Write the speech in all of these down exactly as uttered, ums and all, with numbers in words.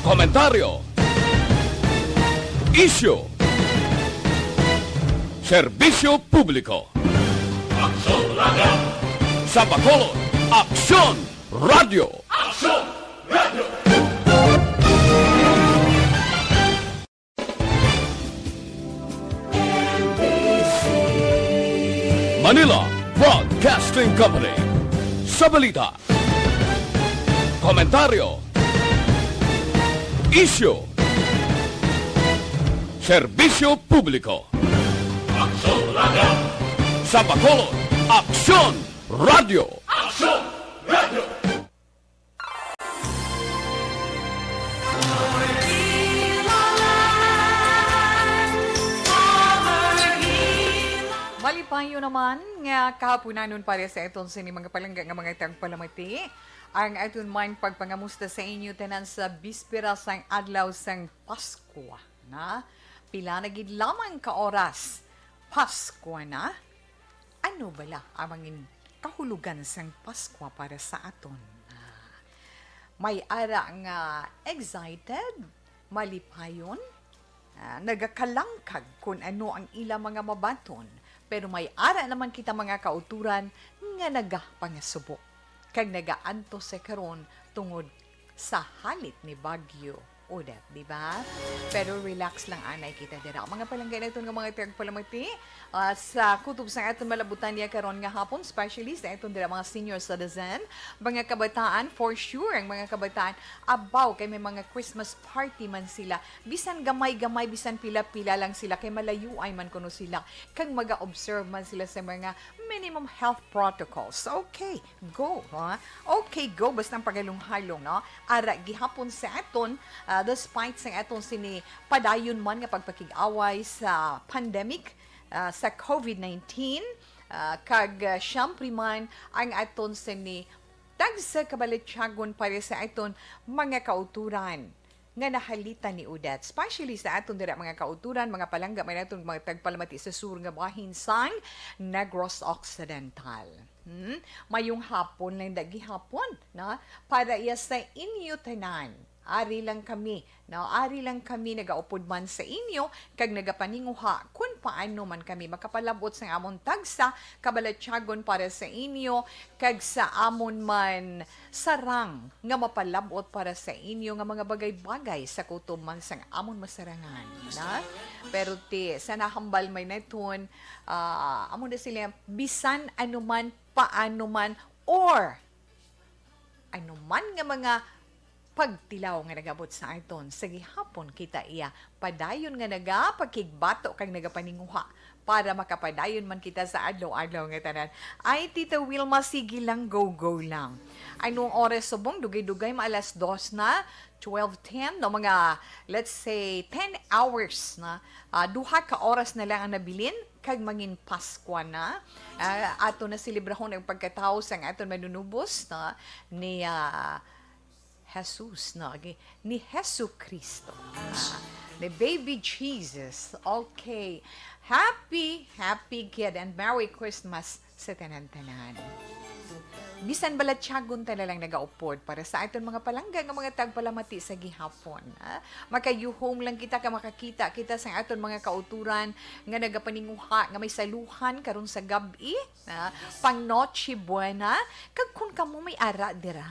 Komentaryo. Isyu. Serbisyo publiko. Aksyon Radio. Sa Bacolod, Aksyon Radio. Aksyon Radio. Manila Broadcasting Company. Sa balita, komentaryo, isyu, serbisyo publiko. Aksyon Radio. Sa Bacolod, Aksyon Radio. Aksyon Radio. Malipayon naman nga kahaponanon para sa aton sini mga palangga nga mga tagpalamati. Ang aton man pagpangamusta sa inyo tanan sa bispera sang adlaw sang Paskwa na. Pila na gid lamang ka oras Paskwa na? Ano bala ang mga kahulugan sang Paskwa para sa aton? Ah, may ara nga excited, malipayon, ah, nagakalangkag kun ano ang ila mga mabaton, pero may ara naman kita mga kauturan nga nagapangasubo kag nagaantos sa karon tungod sa halit ni Bagyo Odette, di ba? Pero relax lang anay kita dira. Mga palangga naton nga mga tagpalamati, ah, sa kutob sa aton malabutan niya karon nga hapon, especially sa aton dira mga senior citizen, mga kabataan, for sure, ang mga kabataan, abaw, kay may mga Christmas party man sila, bisan gamay-gamay, bisan pila-pila lang sila, kay malayuay man kuno sila, kag maga-observe man sila sa mga minimum health protocols. Okay, go, ha? Okay, go, basta ang pagalong-halong, no? Ara gihapon sa aton, ah, despite sa aton sini padayon man nga pagpakig-away sa pandemic, ah, sa covid nineteen, ah, kag, ah, siyempre man ang aton sini tagsa kabalatyagon para sa aton mga kauturan nga nahalitan ni Odette, especially sa aton dira mga kauturan, mga palangga, may naton mga tagpalamati sa sur nga bahin sang Negros Occidental. Hmm? Mayong hapon lang da gihapon, na para iya sa inyo tanan. Ari lang kami, no? Ari lang kami nagaupod man sa inyo kag nagapaninguha kun paano man kami makapalabot sang amon tagsa kabalatyagon para sa inyo kag sa amon man sarang nga mapalabot para sa inyo nga mga bagay-bagay sa kutob man sang amon masarangan, na? Pero ti, sa nahambal may neton, ah, amo na sila, bisan ano man, paano man, or ano man nga mga pagtilaw nga nagabot sa aton, sa gihapon kita iya padayon nga nagapakigbato kag nagapaninguha para makapadayon man kita sa adlaw-adlaw nga tanan. Ay, Tita Wilma, sige lang, go, go lang. Anong oras subong? Dugay-dugay, maalas dos na, twelve ten, no? Mga, let's say, ten hours na. Ah, duha ka oras na lang ang nabilin, kag mangin Paskwa na. Ah, ato na selebrahon ang pagkatawo sang aton manunubos, no? Ni, ah, Jesus, no? Gi-, ni Jesucristo. Ah, ni Baby Jesus. Okay. Happy, happy gid and Merry Christmas sa tanan-tanan. Bisan balatyagon ta na lang nagaupod para sa aton mga palangga nga mga tagpalamati sa gihapon, ah. Makayuhong lang kita ka makakita kita sa aton mga kauturan nga nagapaninguha nga may saluhan karon sa gab-i. Ah, pang Noche Buena, kag kun kamo may ara dira,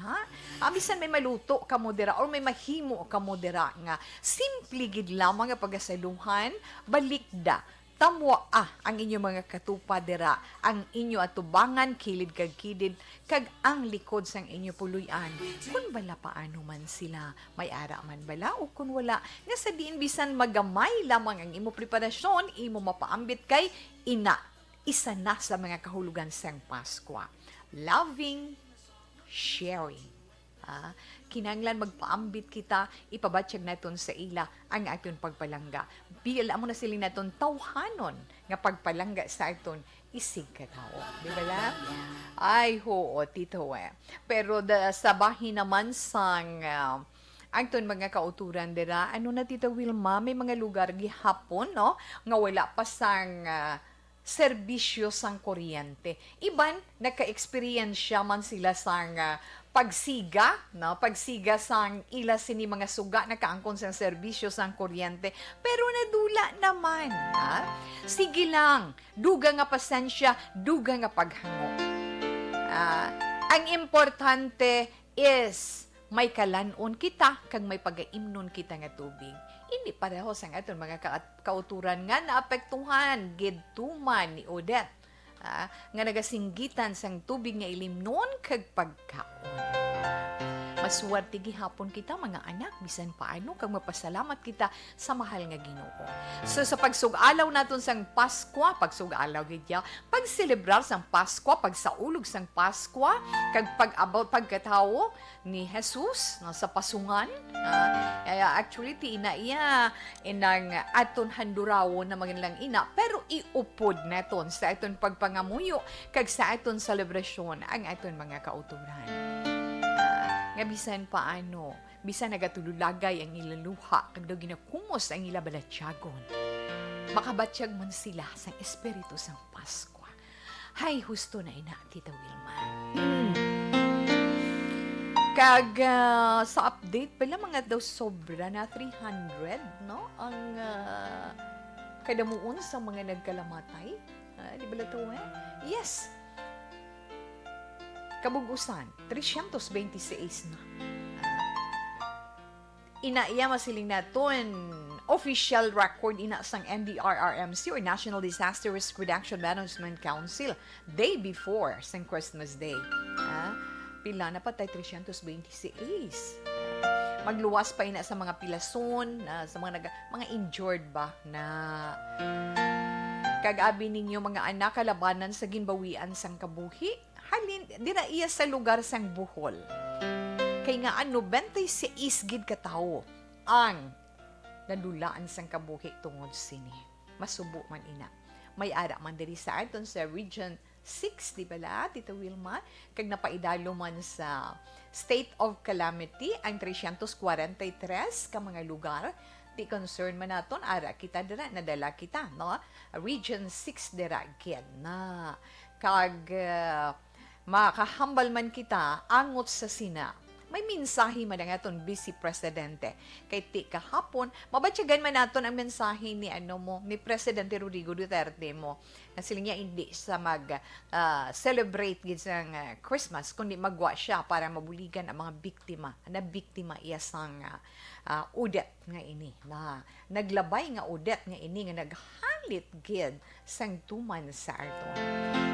ah, bisan may maluto kamo dira or may mahimo kamo dira nga simple gid lamang nga pagasaluhan, balikda, tamwa ang inyo mga katupa dira, ang inyo atubangan kilid kag kilid, kag ang likod sang inyo puloy-an. Kun bala paano man sila, may ara man bala o kun wala, nga sa diin bisan magamay lamang ang imo preparasyon, imo mapaambit kay ina. Isa na sa mga kahulogan sang Paskwa, loving, sharing. Ah, kinahanglan magpaambit kita, ipabatyag naton sa ila ang aton pagpalangga. Biya amo na sila naton tawhanon nga pagpalangga sa aton isigkatawo. Di ba la? Ay, huo, Tito, eh. Pero da, sa bahin naman sang, ah, aton mga kauturan dira, ano na, Tita Wilma, may mga lugar gihapon, no, nga wala pa sang, ah, serbisyo sang kuryente. Iban, naka-experience man sila sang, ah, pagsiga, no? Pagsiga sang ila sini mga suga nakaangkon sang serbisyo sang kuryente. Pero nadula naman, ha? Sige lang, dugang nga pasensya, dugang nga paghango. Ah, ang importante is may kalan-on kita kag may pagaimnon kita nga tubig. Hindi pareho sang aton mga ka-, kauturan nga naapektuhan gid tuman ni Odette, ah, nga nagasinggitan sang tubig nga ilimnon kag pagkaon. Maswerte gihapon kita, mga anak, bisan paano, kag mapasalamat kita sa mahal nga Ginoo. So, sa pagsug-alaw naton sang Paskwa, pagsug-alaw gid ya, pagselebrar sang Paskwa, pagsaulog sang Paskwa, kag pag-abot pagkatawo ni Jesus, no, sa pasungan, ah, eh, actually, ti ina iya inang aton handurawon na mga lang ina, pero iupod naton sa aton pagpangamuyo kag sa aton selebrasyon ang aton mga kauturan. Ah, nga bisan paano, bisan nagatululagay ang ila luha kag daw ginakumos ang ila balatyagon, makabatyag man sila sang espiritu sang Paskwa. Hay, husto na ina, Tita Wilma. Mm. Kag, ah, sa update pala, mga daw sobra na three hundred, no? Ang, ah, kadamuon sa mga nagkalamatay. Ah, di ba to, eh? Yes. Kabug-usan, trescientos veintiséis na. Ah, ina iya masiling naton, official record ina sang N D R R M C or National Disaster Risk Reduction Management Council, day before sang Christmas Day. Ah, pila na patay? Trescientos veintiséis. Magluwas pa ina sa mga pilason, na sa mga nag-, mga injured ba na kag abi ninyo, mga anak, kalabanan sa ginbawian sang kabuhi, halin dira iya sa lugar sang Bohol. Kay nga ano, bentay seis gid ka tawo ang nadulaan sang kabuhi tungod sini. Masubo man ina. May ara man diri sa aton sa Region six, di bala, Tita Wilma? Kag napaidalo man sa state of calamity ang trescientos kwarenta y tres ka mga lugar. Di concern man naton, ara kita dira, nadala kita, no? Region six dira gid na. Kag, ah, makahambal man kita angot sa sina. May mensahe man ang aton Vice Presidente. Kay ti kahapon, mabatyagan man naton ang mensahe ni, ano mo, ni Presidente Rodrigo Duterte mo. Nga sila niya hindi sa mag, ah, celebrate gid sang, ah, Christmas, kundi magwa siya para mabuligan ang mga biktima. Nabiktima iya sang, ah, ah, Odette nga ini, na naglabay nga Odette nga ini nga naghalit gid sang tuman sa aton.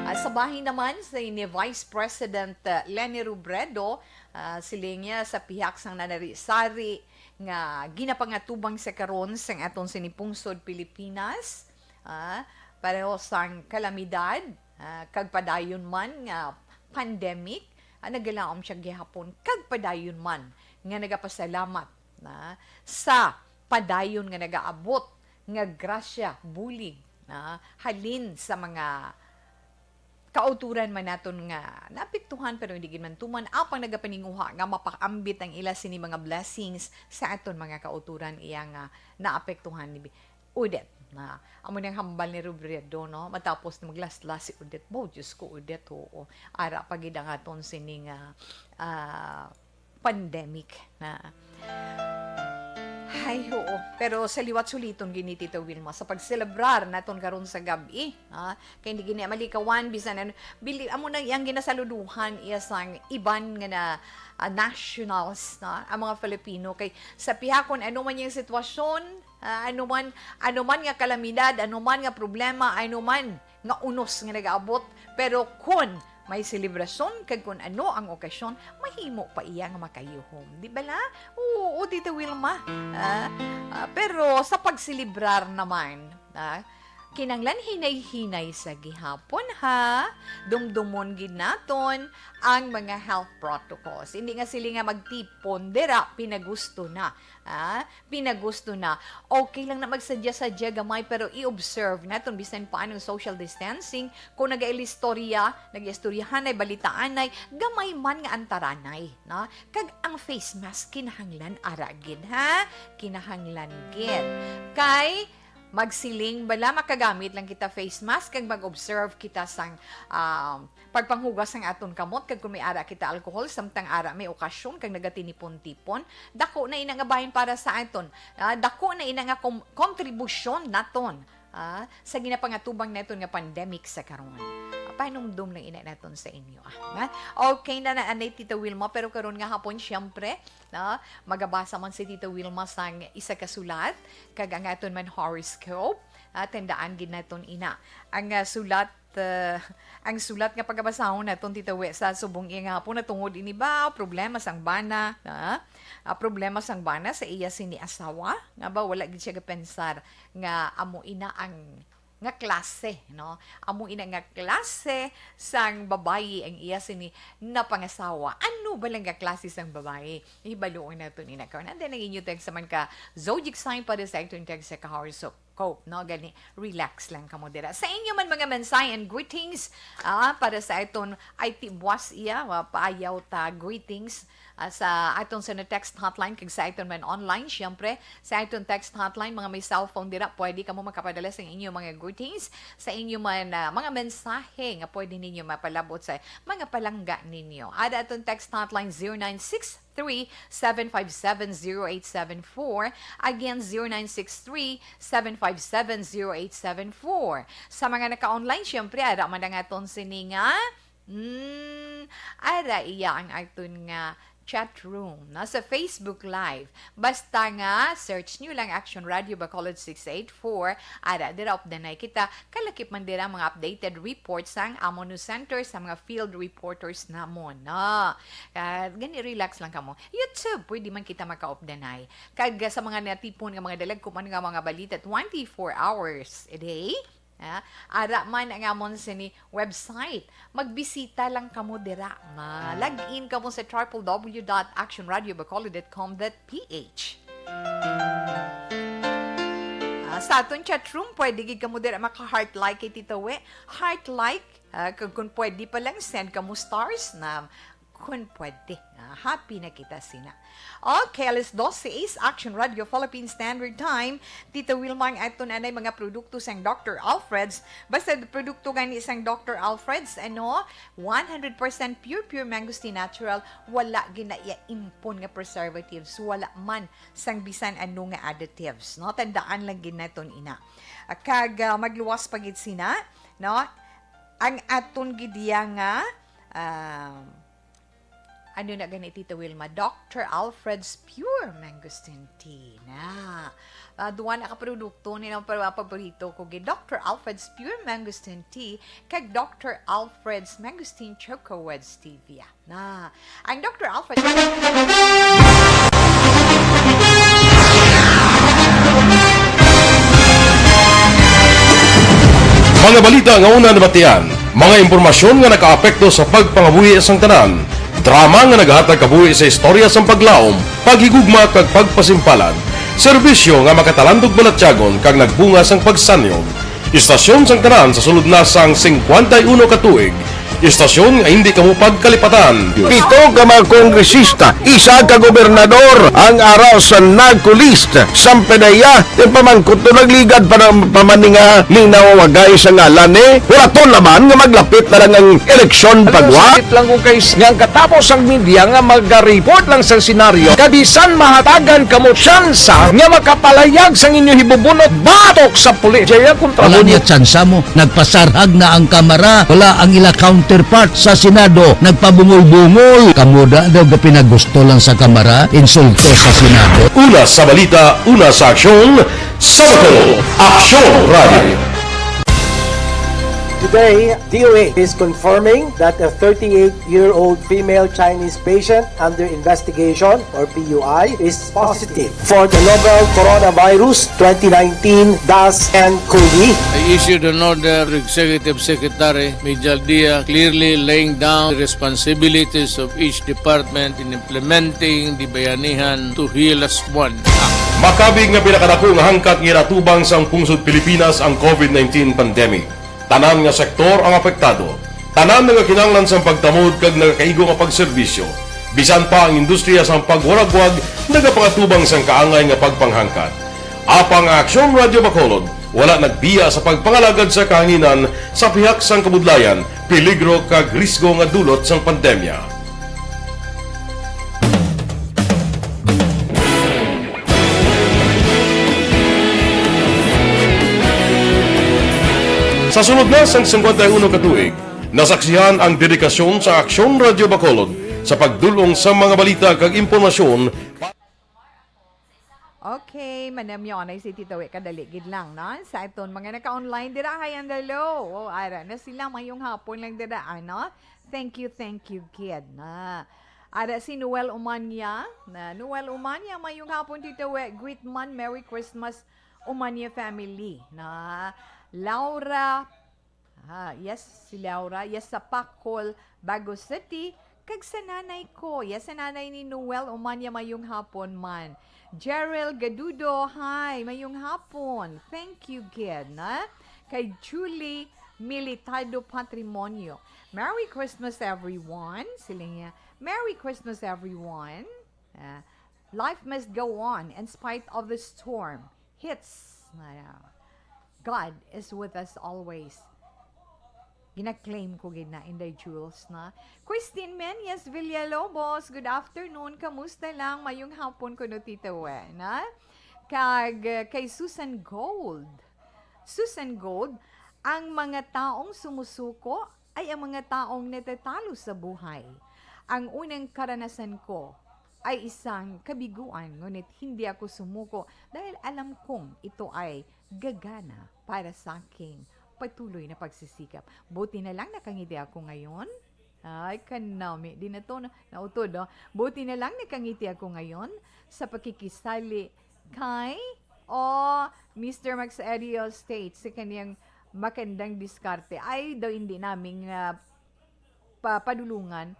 Ah, sa bahin naman sa ni Vice President, ah, Leni Robredo, ah, siling niya sa pihak sang nanari-sari nga ginapangatubang sa karon sang aton sini pungsod Pilipinas, ah, pareho sang kalamidad, ah, kag padayon man nga pandemic, ah, nagalaom siya gihapon kag padayon man nga nagapasalamat na sa padayon nga nagaabot nga grasya, bulig, na halin sa mga kauturan man naton nga naapektuhan pero hindi gid man tuman, apang nagapaninguha nga mapaambit ang ila sini mga blessings sa aton mga kauturan iya nga naapektuhan ni Bi-, Odette. Na amo nang hambal ni Robredo, no? Matapos na maglaslas si Odette. Bo, Diyos ko, Odette, oo. Ara pa gid ang aton sini nga, ah, pandemic na. Ay, oo. Pero sa liwat suliton gini, Tita Wilma, sa pagselebrar naton karon sa gab-i, ha? Kay hindi gini malikawan, bisan ano, bili, amo na yang ginasaluduhan iya sang iban nga na, ah, nationals, na, ang mga Filipino. Kay sa pihakon, ano man yung sitwasyon, ah, ano man, ano man nga kalamidad, ano man nga problema, ano man nga unos nga nagaabot, pero kun may selebrasyon kag kun ano ang okasyon, mahimo pa iya nga makayuhom. Di bala? Oo, Tita Wilma. Ah, ah, pero sa pagselebrar naman, ah, kinanglan hinay-hinay sa gihapon, ha? Dumdumon gid naton ang mga health protocols. Hindi nga sila nga magtipon, dira, pinagusto na. Ah, pinagusto na. Okay lang na magsadya-sadya gamay, pero i-observe naton bisan pa anong social distancing. Kung nag-ilistorya, nag-istoryahanay, balitaanay, gamay man nga antaranay, no? Kag ang face mask kinahanglan ara gid, ha? Kinahanglan gid. Kay Magsiling bala, makagamit lang kita face mask kag mag-observe kita sang, ah, pagpanghugas sang aton kamot, kag kung may ara kita alcohol, samtang ara may okasyon kag nagatinipon-tipon, dako na ina nga bahin para sa aton. Ah, dako na ina nga kom-, kontribusyon naton, ah, sa ginapangatubang naton nga pandemic sa karon. Ah, pahinumdom lang ina naton sa inyo, ah, na? Okay na na, anay, Tita Wilma, pero karon nga hapon, siyempre, na, magabasa man si Tita Wilma sang isa ka sulat, kag ang aton man horoscope, ah, tandaan gid naton ina. Ang, ah, sulat, ah, ang sulat nga pagabasahon naton, Tita Wi, sa subong iya nga hapon, natungod ini ba problema sang bana, ah? Ah, problema sang bana sa iya sini asawa, nga ba wala gid siya gapensar nga amo ina ang nga klase, no? Amo ina nga klase sang babayi ang iya sini napangasawa. Ano ba lang nga klase sang babayi? Hibaluon naton ina karon. And then ang inyo text naman ka zodiac sign para sa aton text sa kahoroscope, no? Gani, relax lang kamo dira. Sa inyo man mga mensahe and greetings, ah, para sa aton, ay, tibwas iya, wa, paayaw ta greetings, ah, sa aton sa text hotline kag sa aton man online, siyempre, sa aton text hotline, mga may cellphone dira, pwede kamo makapadala sa inyo mga greetings, sa inyo man, ah, mga mensahe nga pwede ninyo mapalabot sa mga palangga ninyo. Ada aton text hotline, zero nine six three, seven five seven, zero eight seven four. Again, zero nine six three, seven five seven, zero eight seven four. Sa mga naka-online, siyempre, ada man ang aton sini nga, mm, ara iya ang aton nga chat room, no? Sa Facebook Live. Basta nga, search nyo lang Action Radio Bacolod six eight four. Ara, dira updanay kita. Kalakip man dira mga updated reports sang amo no center sa mga field reporters namon, no? Ah, gani, relax lang kamo. YouTube, pwede man kita makaupdanay. Kag sa mga natipon nga mga dalagkuman nga mga balita, twenty-four hours a day, ah, ara man ang amon sini website. Magbisita lang kamo dira. Ma-log in kamo sa triple W dot action radio bacolod dot com dot P H. Ah, sa aton chat room, pwede gid kamo dira maka-heart like kay Tita We. Heart like, ah, kag kung pwede pa lang, send kamo stars na kung pwede. Ah, happy na kita sina. Okay, alas dose is Action Radio Philippine Standard Time. Tita Wilma, ang aton anay mga produkto sang Doctor Alfred's. Basta produkto gani sang Doctor Alfred's, ano, one hundred percent pure, pure mangosteen natural. Wala gid na iya impon nga preservatives. Wala man sang bisan ano nga additives, no? Tandaan lang gid naton ina. Ah, kag, ah, magluwas pa gid sina, no? Ang aton gid iya nga, ah, ano na gani, Tita Wilma? Doctor Alfred's Pure Mangosteen Tea na. Ah, duwa na ka produkto ni ang pa-, paborito ko gid, Doctor Alfred's Pure Mangosteen Tea kag Doctor Alfred's Mangosteen Choco with Stevia. Na, ang Doctor Alfred. Mga balita nga una nabatian, mga impormasyon nga nakaapekto sa pagpangabuhi sang tanan, drama nga nagahatag kabuhi sa istorya sang paglaom, paghigugma kag pagpasimpalad, serbisyo nga makatalandog balatyagon kag nagbunga sang pagsanyog. Istasyon sang tanan sa sulod na sang singkwenta y uno ka tuig. Istasyon nga hindi kamo pagkalipatan. Pito ka mga kongresista, isa ka gobernador ang ara sa NARCO list. Sampe na iya, yung pamangkot to nagligad pa ng pamaninga ni nawawagay sa ngalan ni. Huraton naman nga maglapit na lang ang eleksyon, pagwa. Sakit lang kung kay nga ang katapos ang media nga maga-report lang sa senaryo, kabisan mahatagan kamo tsansa nga makapalayag sang inyo hibubunot batok sa pulis. Jaya kontra. Wala niya tsansa mo. Nagpasarhag na ang Kamara. Wala ang ila counterpart sa Senado. Nagpabungol-bungol. Kamo da daw gapinagusto lang sa Kamara, insulto sa Senado. Una sa balita, una sa aksyon, sa Bacolod, Aksyon Radio. Today, D O A is confirming that a thirty-eight-year-old female Chinese patient under investigation, or P U I, is positive for the novel coronavirus twenty nineteen dash N COVID. I issued an order to Executive Secretary Mijal Dia, clearly laying down the responsibilities of each department in implementing the Bayanihan to Heal As One Act. Makabig nga pinakadako nga hangkat nga ginatubang sang pungsod Pilipinas ang COVID nineteen pandemic. Tanan nga sektor ang apektado. Tanan nagakinahanglan sang pagtamod kag nagakaigo nga pagserbisyo. Bisan pa ang industriya sang pagwaragwag nagapangatubang sang kaangay nga pagpanghangkat. Apang ang Aksyon Radio Bacolod Wala nagbiya sa pagpangalagad sa kahanginan sa pihak sang kabudlayan, peligro kag risgo nga dulot sang pandemya. Sa sulod na sang singkwenta y uno ka tuig, nasaksihan ang dedikasyon sa Aksyon Radyo Bacolod sa pagdul-ong sa mga balita kag impormasyon. Okay, manamyo anay si Tito Wi, kadali gid lang, no? Sa aton mga naka-online dira, hi and hello. Oh, ara na sila, mayong hapon lang dira, ano? Thank you, thank you gid na. Ara si Noel Umanya, na Noel Umanya, mayong hapon, Tito Wi. Greet man, Merry Christmas, Umanya family, na. Laura, ah, yes, si Laura, yes, sa Pacol, Bago City, kag sa nanay ko, yes, sa nanay ni Noel Umanya, mayong hapon man. Jerel Gadudo, hi, mayong hapon. Thank you gid, na. Kay Julie Militado Patrimonio. Merry Christmas, everyone. Sila niya, Merry Christmas, everyone. Ah, life must go on in spite of the storm. Hits. Ah, God is with us always. Gina-claim ko gid na, Inday Jules, na. Christine Menyes Villalobos, good afternoon. Kamusta lang? Mayong hapon kuno, Tita Wen, na? Kag, uh, kay Susan Gold. Susan Gold, ang mga taong sumusuko ay ang mga taong natatalo sa buhay. Ang unang karanasan ko ay isang kabiguan, ngunit hindi ako sumuko dahil alam kong ito ay gagana para sa aking patuloy na pagsisikap. Buti na lang nakangiti ako ngayon. Ay, kanami din na to, na, nautod, oh. Buti na lang nakangiti ako ngayon sa pakikisali kay, oh, Mister Max Edio State sa kaniyang makandang diskarte. Ay, daw hindi naming, ah, pa-, padulungan.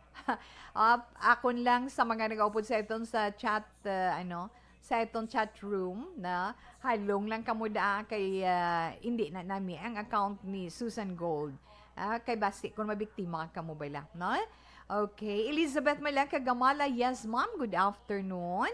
Ah, akon lang sa mga nagaupod sa iton sa chat, ah, ano, sa iton chat room, na halong lang kamo da kay, ah, hindi na nami ang account ni Susan Gold. Ah, kay basi kung mabiktima kamo bala, no? Okay, Elizabeth Malangka Gamala, yes ma'am, good afternoon.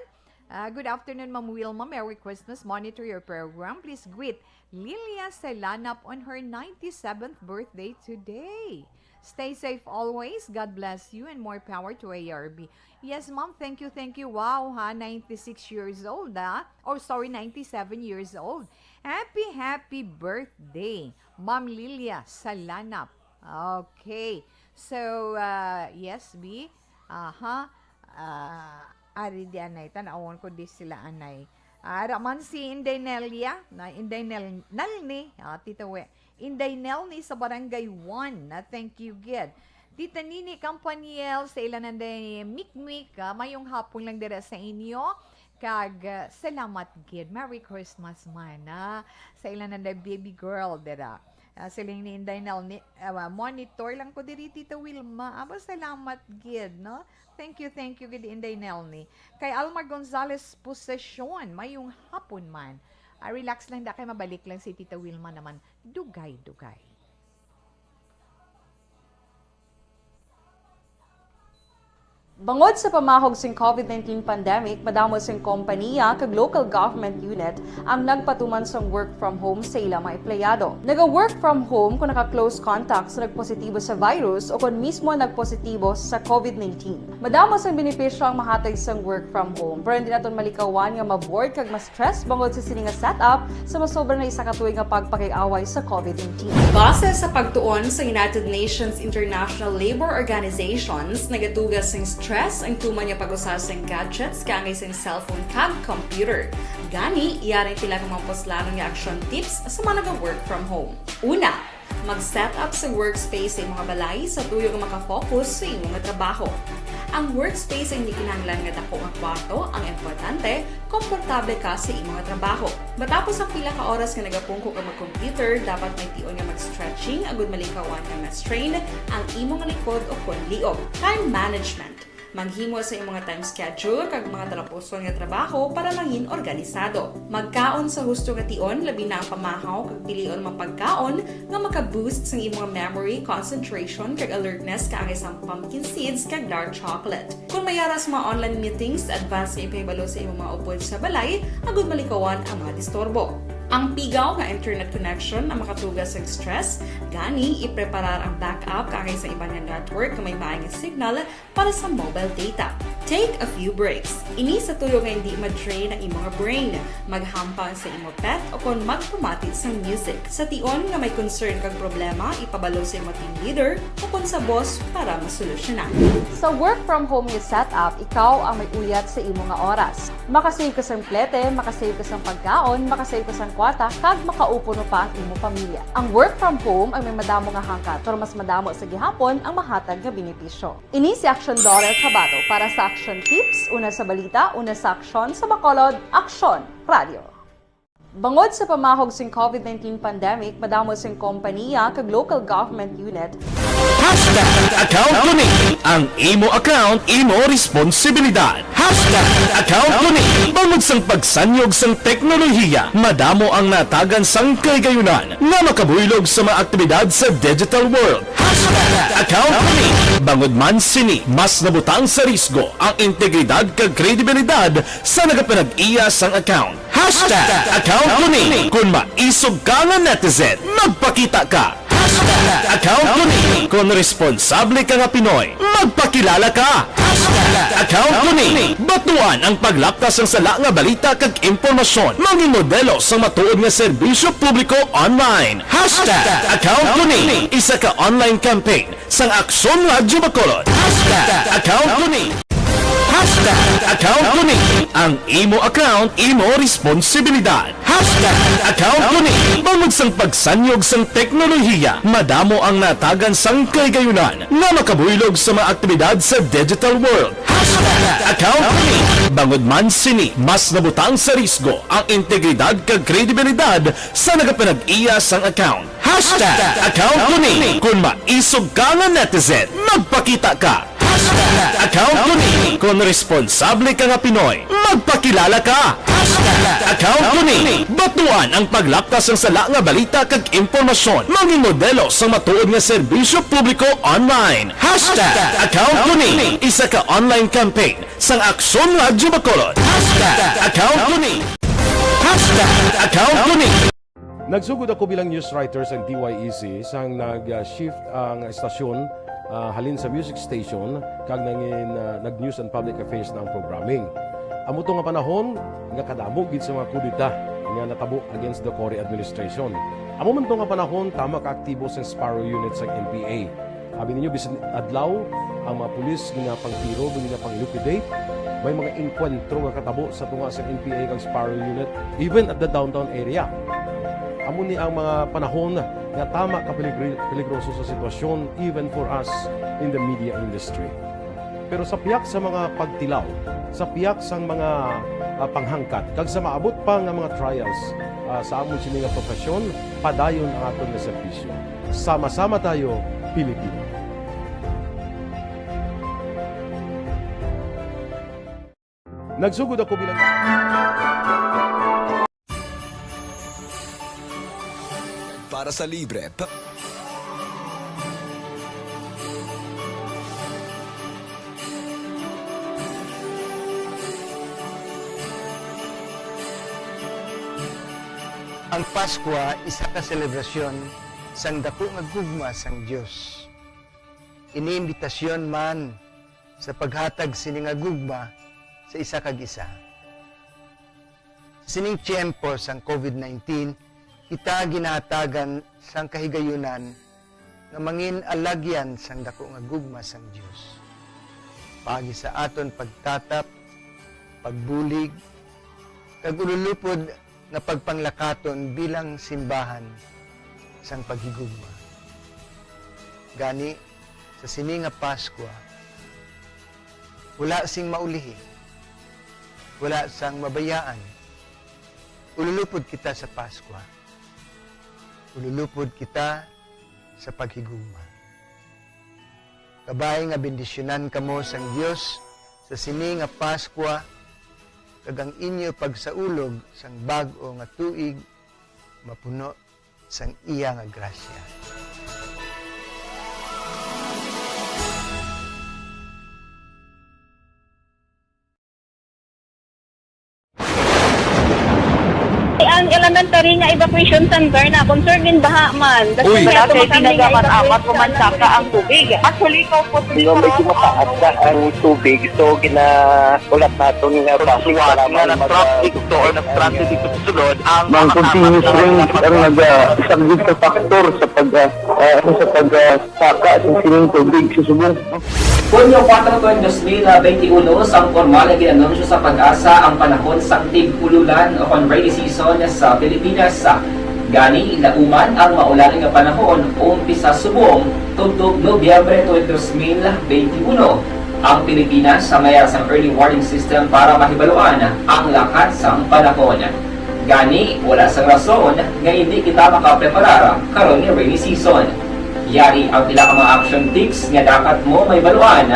Ah, good afternoon, Ma'am Wilma. Merry Christmas. Monitor your program. Please greet Lilia Selanap on her ninety-seventh birthday today. Stay safe always. God bless you and more power to A R B. Yes, ma'am. Thank you, thank you. Wow, ha? Ninety-six years old, ha? Oh, sorry, ninety-seven years old. Happy, happy birthday, Ma'am Lilia Salanap. Okay. So, uh, yes, B. Aha. Ah, ari di anay. Tan-awon ko di sila anay. Ara man si Inday Nelia, na Inday Nel-, Nalni, ah, Tita We. Inday Nelny sa Barangay one, na thank you gid. Tita Nini Campaniel sa ila nanday Mikmik, ah, mayong hapon lang dira sa inyo. Kag, ah, salamat gid. Merry Christmas man, ah, sa ila nanday baby girl dira. Ah, siling ni Inday Nelny, ah, monitor lang ko diri, Tita Wilma. Aba, salamat gid, no? Thank you, thank you gid, Inday Nelny. Kay Alma Gonzalez Possession, mayong hapon man. Ah, relax lang da kay mabalik lang si Tita Wilma naman. Dugay-dugay. Bangod sa pamahog sing COVID nineteen pandemic, madamo sing kompanya kag local government unit ang nagpatuman sang work from home sa ila mga empleyado. Naga-work from home kon naka-close contact sa nagpositibo sa virus o kon mismo ang nagpositibo sa COVID nineteen. Madamo sang benepisyo ang mahatag sang work from home, pero hindi naton malikawan nga ma-bored kag ma-stress bangod sa sini nga setup sa masobra na isa ka tuig nga pagpakig-away sa COVID nineteen. Base sa pagtuon sa United Nations International Labour Organizations, nagatuga sing stress ang tuman nga pag-usa sing gadgets kaangay sing cellphone kag computer. Gani, yari pila ka mga puslanon nga action tips sa mga naga-work from home. Una, mag-set up sa workspace sa imong balay sa tuyo nga makafocus sa imong trabaho. Ang workspace ay hindi kinahanglan nga dako nga kwarto, ang importante, komportable ka sa imong trabaho. Matapos ang pila ka oras nga nagapungko ka mag-computer, dapat may tion nga mag-stretching agud malikawan nga ma-strain ang imong likod o kon liog. Time management. Maghimo sa imong time schedule kag mga talapuson nga trabaho para mangin organisado. Magkaon sa husto nga tion, labi na ang pamahaw kag pilion mga pagkaon nga maka-boost sang imong memory, concentration, kag alertness kaangay sang pumpkin seeds kag dark chocolate. Kon may ara sa mga online meetings, advance nga ipahibalo sa imong mga upod sa balay agud malikawan ang mga disturbo. Ang pigaw nga internet connection ang makatuga sa stress, gani ipreparar ang backup kaangay sa iban nga network nga may maayong signal para sa mobile data. Take a few breaks. Ini sa tuyo nga hindi ma-drain ang imo nga brain, maghampang sa imo pet, o kon magpamati sang music. Sa tion nga may concern kag problema, ipabalo sa imo team leader o kon sa boss para masolusyonan. Sa work from home nga setup, ikaw ang may uyat sa imo nga oras. Makasave ka sang plete, makasave ka sang pagkaon, makasave ka sang kwarta, kag makaupo pa ang imo pamilya. Ang work from home ang may madamo nga hangkat, pero mas madamo sa gihapon ang mahatag nga benepisyo. Ini si Action Dorer Cabato para sa Action Tips, una sa balita, una sa aksyon, sa Bacolod, Aksyon Radio. Bangod sa pamahog sing covid nineteen pandemic, madamo sing kompaniya kag local government unit. Hashtag account ko ni. Ang imo account, imo responsibilidad. Hashtag account ko ni. Bangod sang pagsanyog sang teknolohiya, madamo ang natagan sang kahigayunan nga makabuylog sa mga aktibidad sa digital world. Hashtag account ko ni. Bangod man sini, mas nabutang sa risgo ang integridad kag kredibilidad sa nagapanag-iya sang account. Hashtag account ko ni. Kung maisog ka nga netizen, magpakita ka. Hashtag account ko ni. Kung responsable ka nga Pinoy, magpakilala ka. Hashtag account ko ni. Batuan ang paglapkas sang sala nga balita kag impormasyon. Mangin modelo sang matuod nga serbisyo publiko online. Hashtag account ko ni. Isa ka online campaign sang Aksyon Radyo Bacolod. Hashtag account ko ni. Hashtag account ko ni. Ang imo account, imo responsibilidad. Hashtag account ko ni. Bangod sang pagsanyog sang teknolohiya, madamo ang natagan sang kahigayunan nga makabuylog sa mga aktibidad sa digital world. Hashtag account ko ni. Bangod man sini, mas nabutang sa risgo ang integridad kag kredibilidad sa nagapanag-iya sang account. Hashtag account ko ni. Kung maisog ka nga netizen, magpakita ka. Hashtag account ko ni. Kung responsable ka nga Pinoy, magpakilala ka. Hashtag account ko ni. Batuan ang paglapkas sang sala nga balita kag impormasyon. Mangin modelo sang matuod nga serbisyo publiko online. Hashtag account ko ni. Isa ka online campaign sang Aksyon Radyo Bacolod. Hashtag account ko ni. Hashtag account ko ni. Nagsugod ako bilang news writer sa D Y E C sang nag-shift ang estasyon, ah, halin sa music station kag nangin, ah, nag-news and public affairs na ang programming. Amo to nga panahon nga kadamo gid sa mga kudeta nga natabo against the Cory administration. Amo man to nga panahon tama ka aktibo sang Sparrow Unit sang N P A. Abi ninyo, bisan adlaw, ang mga pulis ginapangtiro, ginapang-liquidate. May mga engkwentro nga katabo sa tunga sa N P A kag Sparrow Unit, even at the downtown area. Amo ni ang mga panahon nga tama ka peligri-, peligroso sa sitwasyon, even for us in the media industry. Pero sa pihak sa mga pagtilaw, sa pihak sang mga, ah, panghangkat, kag sa maabot pa nga mga trials, ah, sa amon sini nga profesyon, padayon ang aton nga serbisyo. Sama-sama tayo, Pilipino. Nagsugod ako bilang Para sa libre. Pa- Ang Paskwa isa ka selebrasyon sang dako nga gugma sang Dios. Ini imbitasyon man sa paghatag sini nga gugma sa isa kag isa. Sa sining tiyempo sang covid nineteen, kita ginahatagan sang kahigayunan nga mangin alagyan sang dako nga gugma sang Dios. Paagi sa aton pagtatap, pagbulig, kag ululupod nga pagpanglakaton bilang simbahan sang paghigugma. Gani, sa sini nga Paskwa, wala sing maulihi, wala sang mabayaan. Ululupod kita sa Paskwa. Ululupod kita sa paghigugma. Kabay nga bendisyonan kamo sang Dios sa sini nga Paskwa, kag ang inyo pagsaulog sang bag-o nga tuig mapuno sang iya nga grasya. Ang elementary nga evacuation center na concerned din baha man. Uy. Wala kay pinagamat-amat, umansaka ang tubig. Actually, ikaw po, medyo mataas na ang tubig, so ginahulat naton nga base nga para nag-traffic to or nag-traffic dito sa sulod ang mga continuous rain ang nag-, ah, isang risk factor sa pag, ah, ah, ano, sa pag, ah, saka sa sining tubig sa subong. Hunyo kuwatro, tuig dos mil benti uno, sang pormal nga gin-anunsyo sa PAGASA ang panahon sang tig-ululan o kon rainy season sa Pilipinas. Gani, lauman ang maulan nga panahon umpisa subong tubtob Nobyembre tuig dos mil benti uno. Ang Pilipinas may ara sang early warning system para mahibaluan ang lakat sang panahon. Gani, wala sang rason nga indi kita makapreparar karon nga rainy season. Yari ang pila ka mga action tips nga dapat mo mahibaluan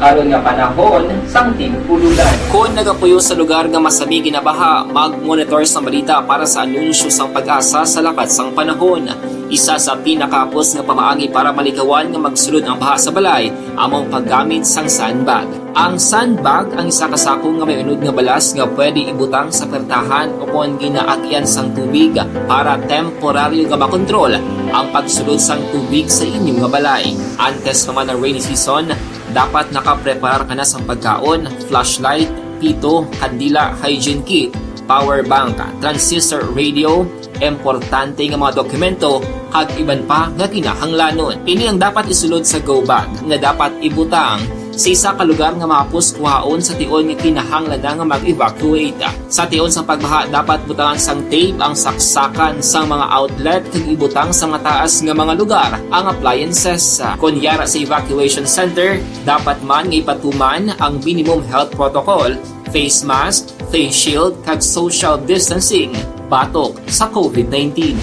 karon nga panahon sang tig-ululan. Kon nagapuyo sa lugar nga masami ginabaha, mag-monitor sang balita para sa anunsyo sang PAGASA sa lakat sang panahon. Isa sa pinakahapos nga pamaagi para malikawan nga magsulod ang baha sa balay amo ang paggamit sang sandbag. Ang sandbag ang isa ka sako nga may unod nga balas nga pwede ibutang sa pertahan o kon ginaagyan sang tubig para temporaryo nga makontrol ang pagsulod sang tubig sa inyo nga balay. Antes pa man ang rainy season, dapat nakapreparar ka na sang pagkaon, flashlight, pito, kandila, hygiene kit, power bank, transistor radio, importante nga mga dokumento, kag iban pa nga kinahanglanon. Ini ang dapat isulod sa go bag nga dapat ibutang sa isa ka lugar nga mahapos kuhaon sa tion nga kinahanglan na nga mag-evacuate. Sa tion sang pagbaha, dapat butangan sang tape ang saksakan sang mga outlet kag ibutang sa mataas nga mga lugar ang appliances. Kon yara sa evacuation center, dapat man nga ipatuman ang minimum health protocol, face mask, face shield, kag social distancing batok sa covid nineteen.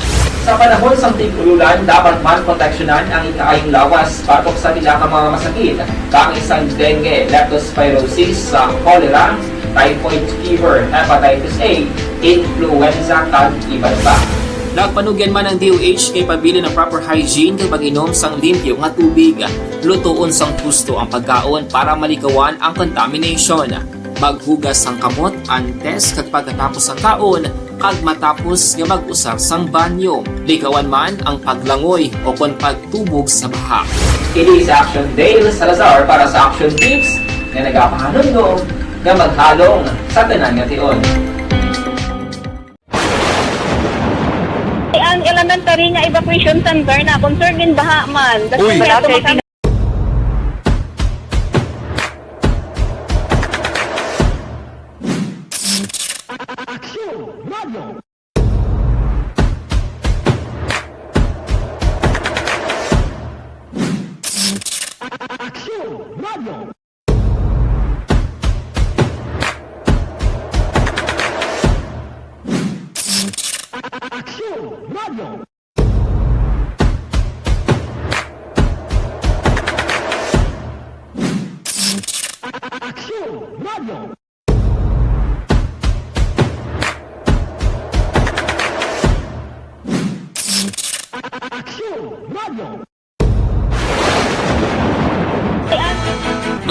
Sa panahon sang tig-ululan, dapat man proteksyonan ang ikaayong lawas batok sa pila ka mga masakit, kaangay sang dengue, leptospirosis, sa cholera, typhoid fever, hepatitis A, influenza, kag iban pa. Nagpanugyan man ang D O H nga ipabilin ang proper hygiene kag pag-inom sang limpyo nga tubig. Lutoon sang husto ang pagkaon para malikawan ang contamination. Maghugas sang kamot antes kag pagkatapos sang kaon kag matapos nga mag-usar sang banyo. Likawan man ang paglangoy o kon pagtubog sa baha. Ini si Action Dale Salazar para sa Action Tips nga nagapahanumdom nga maghalong sa tanan nga tion. Ang elementary nga evacuation center na concerned din baha man. Uy. Wala kay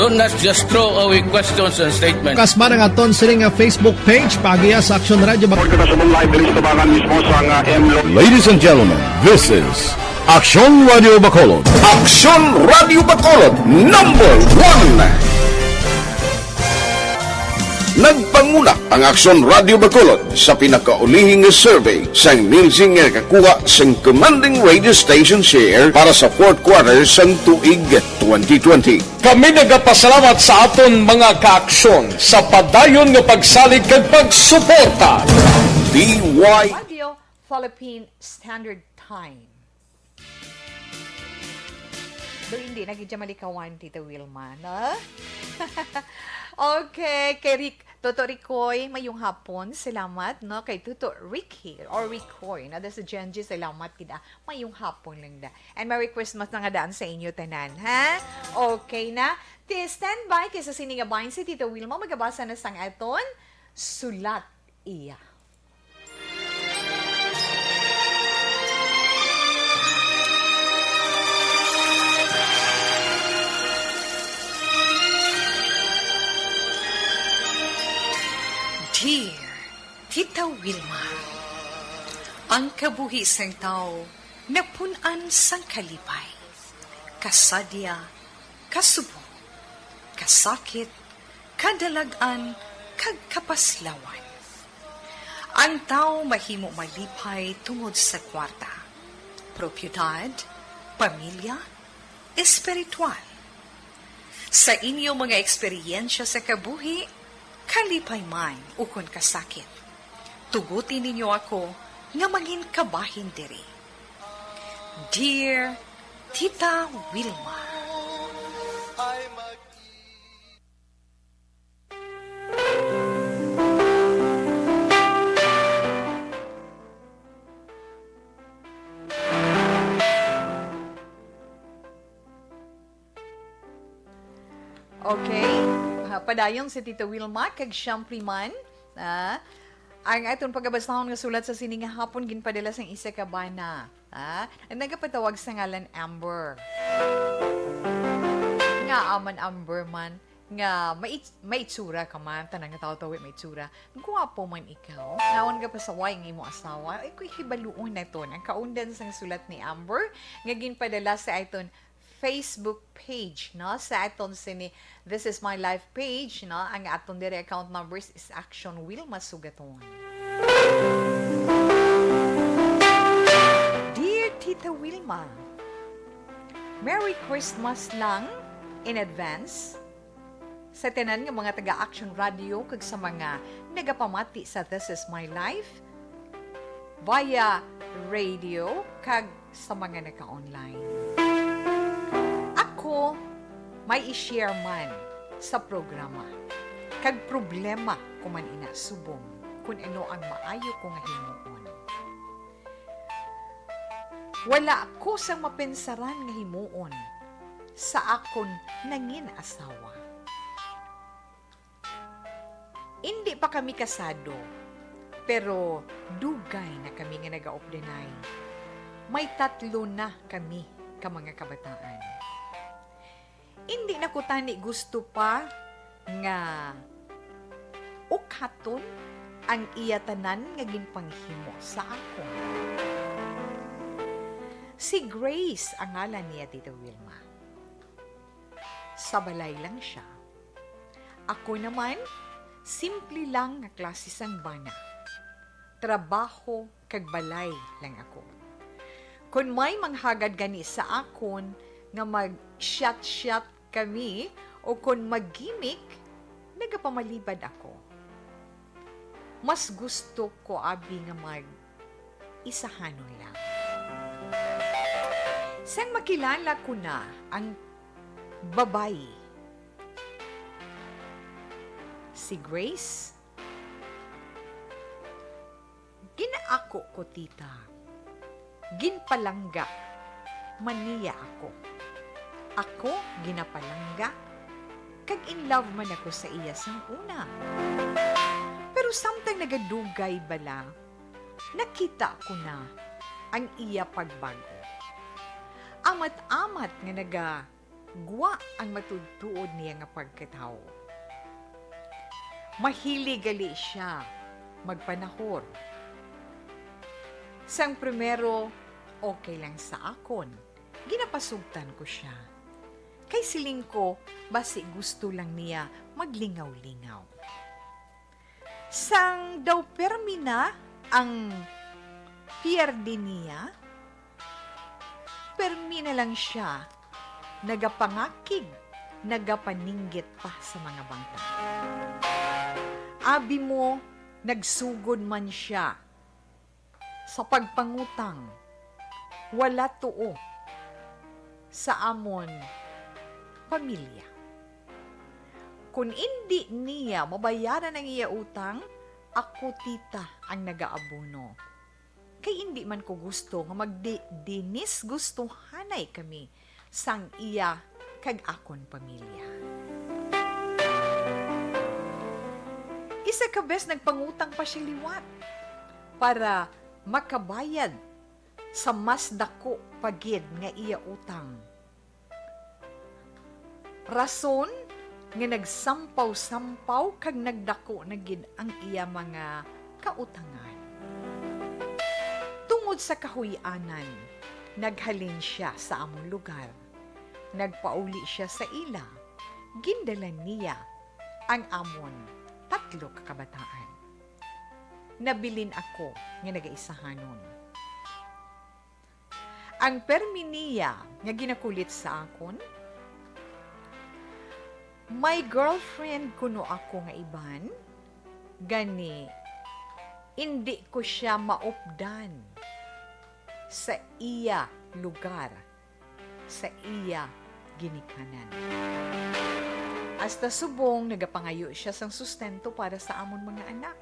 Don't just throw away questions and statements. Kasmara nga aton sini nga Facebook page, paagiya sa Action Radio Bacolod. Report kita sa live diri sa tubangan mismo sa nga M Lo- Ladies and gentlemen, this is Action Radio Bacolod. Action Radio Bacolod, number one. Nagpanguna ang Action Radio Bacolod sa pinakaulihing nga survey sang Nielsen nga nakakuha sang commanding radio station share para sa fourth quarter sang tuig twenty twenty. Kami nagapasalamat sa aton mga kaaksyon sa padayon nga pagsalig kag pagsuporta. D Y Radio Philippine Standard Time. Do hindi na gid siya malikawan, Tita Wilma, no? Okay, kay Rick, Toto Ricoy, mayong hapon. Salamat, no, kay Toto Ricky or Ricoy, no, da sa Genji, salamat gid, ah. Mayong hapon lang da. And Merry Christmas na nga daan sa inyo tanan, ha? Okay na. Ti, standby kay sa sini nga bahin si Tita Wilma, magabasa na sang aton sulat iya. Dear Tita Wilma, Ang kabuhi sang tawo napun-an sang kalipay, kasadya, kasubo, kasakit, kadalag-an, kag kapaslawan. Ang tawo mahimo malipay tungod sa kwarta, propiedad, pamilya, espiritual. Sa inyo mga eksperyensya sa kabuhi, kalipay man ukon kasakit, tuguti ninyo ako nga mangin kabahin diri. Dear Tita Wilma. Okay. Ah, padayon si Tita Wilma, kag siyempre man, ah, ang aton pagabasahon nga sulat sa sining nga hapon ginpadala sang isa ka bana, ah, ang nagapatawag sa ngalan Amber. Nga aman Amber man, nga may, may itsura ka man, tanan nga tawo tawi may itsura. Guwapo man ikaw. Naon ka pasaway ang imo asawa? Ay, kuy, hibaluon naton ang kaundan sang sulat ni Amber nga ginpadala sa aton Facebook page, no? Sa aton sini This Is My Life page, no? Ang aton diri account numbers is Action Wilma Sugaton. Dear Tita Wilma, Merry Christmas lang in advance. Sa tanan nga mga taga Action Radio kag sa mga nagapamati sa This Is My Life via radio kag sa mga naka-online. Ako may i-share man sa programa, kag problema ko man ina subong kun ano ang maayo ko nga himuon. Wala ko sang mapensaran nga himuon sa akon nangin asawa. Indi pa kami kasado, pero dugay na kami nga nagaupdanay. May tatlo na kami ka mga kabataan. Indi na ko tani gusto pa nga ukhaton ang iya tanan nga ginpanghimo sa akon. Si Grace ang ngalan niya, Tita Wilma. Sa balay lang siya. Ako naman, simple lang nga klase sang bana. Trabaho kag balay lang ako. Kon may manghagad gani sa akon nga mag-shot-shot kami o kon mag-gimik, nagapamalibad ako. Mas gusto ko abi nga mag-isahanon lang. Sang makilala ko na ang babayi, si Grace, ginaako ko, tita. Ginpalangga man niya ako. Ako ginapalangga, kag in love man ako sa iya sang una. Pero samtang nagadugay bala, nakita ko na ang iya pagbag-o. Amat-amat nga naga gwa ang matuod-tuod niya nga pagkatawo. Mahilig gali siya magpanahor. Sang primero, okay lang sa akon. Ginapasugtan ko sia. Kay siling ko, basi gusto lang niya maglingaw-lingaw. Sang daw permi na ang pierde niya, permi na lang sia nagapangakig, nagapaninggit pa sa mga bangta. Abi mo, nagsugod man sia sa pagpangutang, wala tuo sa amon pamilya. Kon indi niya mabayaran ang iya utang, ako, tita, ang nagaabono. Kay indi man ko gusto nga magdi-, dinisgustuhanay kami sang iya kag akon pamilya. Isa ka bes nagpangutang pa siya liwat para makabayad sa mas dako pa gid nga iya utang. Rason nga nagsampaw-sampaw kag nagdako na gid ang iya mga kautangan. Tungod sa kahuy-anan, naghalin sia sa amon lugar. Nagpauli sia sa ila. Gindalan niya ang amon tatlo ka kabataan. Nabilin ako nga nagaisahanon. Ang permi niya nga ginakulit sa akon, may girlfriend kuno ako nga iban, gani indi ko sia maupdan sa iya lugar, sa iya ginikanan. Hasta subong nagapangayo sia sang sustento para sa amon mga anak.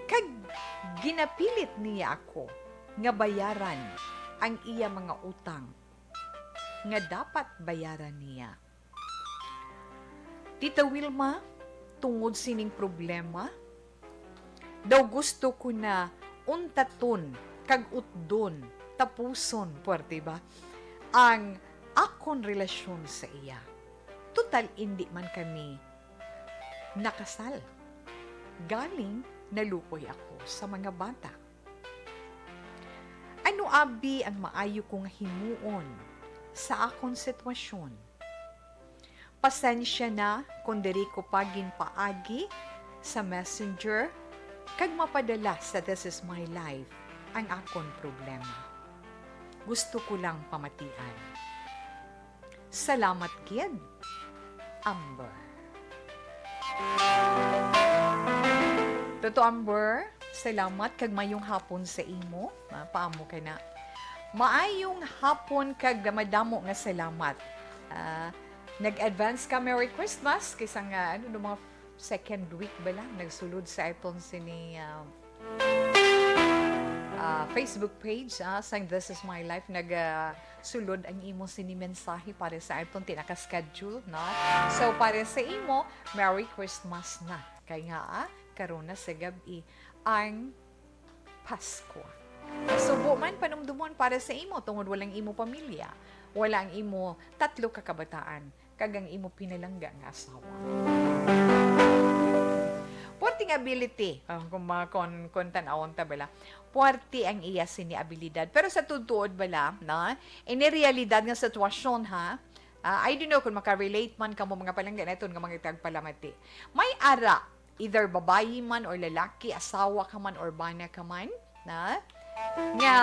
Kag ginapilit niya ako nga bayaran ang iya mga utang nga dapat bayaran niya. Tita Wilma, tungod sining problema, daw gusto ko na untaton kag utdon, tapuson, puwerte ba, ang akon relasyon sa iya. Total, indi man kami nakasal. Galing naluoy ako sa mga bata. Ano abi ang maayo ko nga himuon sa akon sitwasyon? Pasensya na kon diri ko pa ginpaagi sa messenger kag mapadala sa This Is My Life ang akon problema. Gusto ko lang pamatian. Salamat gid, Amber. Toto Amber, salamat kag mayong hapon sa imo. Ah, paamo ka na. Maayong hapon kag madamo nga salamat. Ah, nag-advance ka Merry Christmas kay sa nga, ano, no, mga second week ba lang nagsulod sa aton sini, ah, ah, Facebook page, ah, sang This Is My Life, nag, ah, sulod ang imo sini mensahe para sa aton, ti naka-schedule, no? So, para sa imo, Merry Christmas na. Kay nga, ah, karon na sa gab-i ang Pasko. Subo man panumdumon para sa imo tungod walang imo pamilya, wala ang imo tatlo ka kabataan, kag ang imo pinalangga nga asawa. Puwerte nga ability, ah, kung ma-, kung, kung tan-awon ta bala, puwerte ang iya sini abilidad. Pero sa tuod-tuod bala, na, ini realidad nga sitwasyon, ha? Ah, I don't know kung maka-relate man kamo mga palangga naton nga mga tagpalamati. May ara, either babayi man or lalaki, asawa ka man or bana ka man, na, nga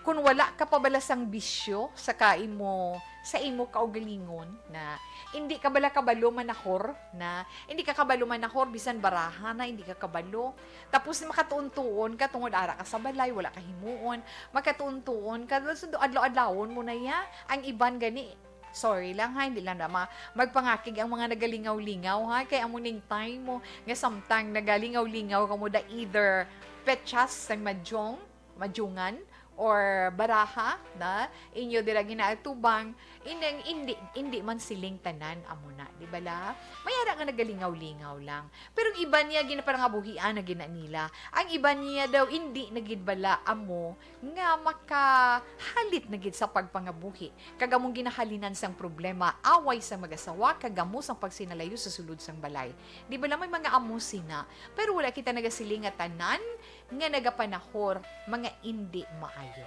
kung wala ka pa bala sang bisyo sa ka imo, sa imo kaugalingon, na hindi ka bala kabalo manahor, na hindi ka kabalo manahor, bisan baraha na, hindi ka kabalo. Tapos makatuon-tuon ka tungod ara ka sa balay, wala ka himuon, makatuon-tuon ka, so, adlaw-adlawon mo na ya. Ang iban gani, sorry lang ha, hindi lang na ma-, magpangakig ang mga nagalingaw-lingaw ha, kay amo ning time mo nga samtang nagalingaw-lingaw kamo, da either petsas sang madyong, madyungan, or baraha na inyo dira ginaatubang, inang indi, indi man siling tanan amo na, di bala? May ara nga nagalingaw-lingaw lang. Pero ang iban niya ginaparangabuhian na gina nila. Ang iban niya daw indi na gid bala amo nga makahalit na gid sa pagpangabuhi. Kag among ginahalinan sang problema, away sa mag-asawa, kag amo sang pagsinalayo sa sulod sang balay. Di bala may mga amo sina? Pero wala kita nagasiling nga tanan nga nagapanahor mga indi maayo.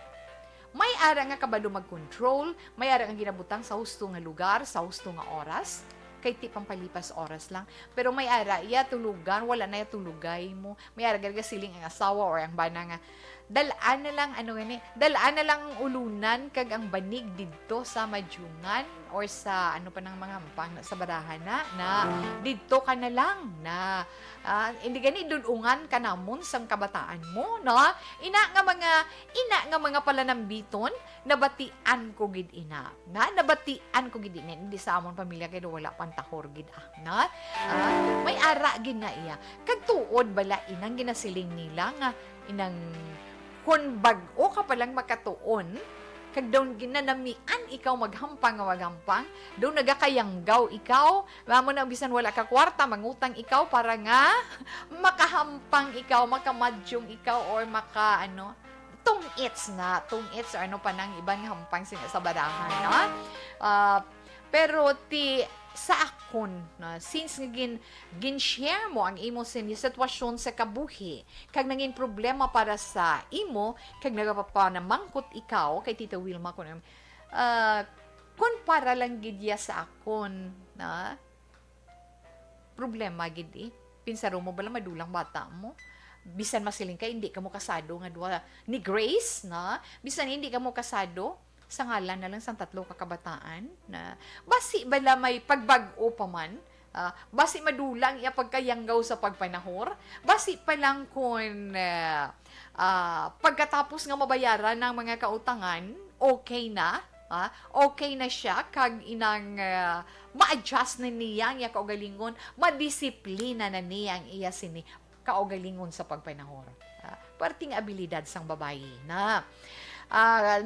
May ara nga kabalo mag-control, may ara nga ginabutang sa husto nga lugar, sa husto nga oras, kay ti pampalipas oras lang. Pero may ara iya tulugan, wala na iya tulugay mo. May ara gid siling ang asawa or ang bana nga, "Dal-an na lang, ano gani, dal-an na lang ang ulunan kag ang banig didto sa madyungan or sa, ano pa nang mga hampang na, sa baraha na, na didto ka na lang na, ah, hindi gani dul-ungan ka namon sang kabataan mo," no? Ina nga mga, ina nga mga palanambiton, nabatian ko gid ina. Na, nabatian ko gid ina. Hindi sa amon pamilya kay wala pang tahor gid, ah, na? Ah, may ara gid na iya. Kag tuod bala inang ginasiling nila nga inang kun bag-o ka pa lang makatuon, kag daw ginanamian ikaw maghampang nga maghampang, daw nagakayanggaw ikaw, amo na bisan wala ka kwarta, mangutang ikaw para nga makahampang ikaw, makamadyong ikaw, or maka, ano, tungits na, tungits or ano pa nang iban nga hampang sina sa barahan, no? Ah, pero ti, sa akon, na since nga gin, gin-share mo ang imo sin-, sitwasyon sa kabuhi, kag nangin problema para sa imo, kag nagapapanamangkot ikaw kay Tita Wilma kun, ah, kun para lang gid ya sa akon, na problema gid eh. Pinsaro mo bala madulang bata mo? Bisan masiling ka, hindi ka mo kasado nga duha ni Grace, na? Bisan hindi ka mo kasado, sa ngalan na lang sang tatlo ka kabataan, na basi bala may pagbag-o pa man, ah, basi madula ang iya pagkayanggaw sa pagpanahor, basi pa lang kun, ah, ah, pagkatapos nga mabayaran ang mga kautangan, okay na, ah, okay na siya, kag inang, ah, ma-adjust na niya ang iya kaugalingon, madisiplina na niya ang iya sini kaugalingon sa pagpanahor. Ah, perting abilidad sang babayi na. Ah,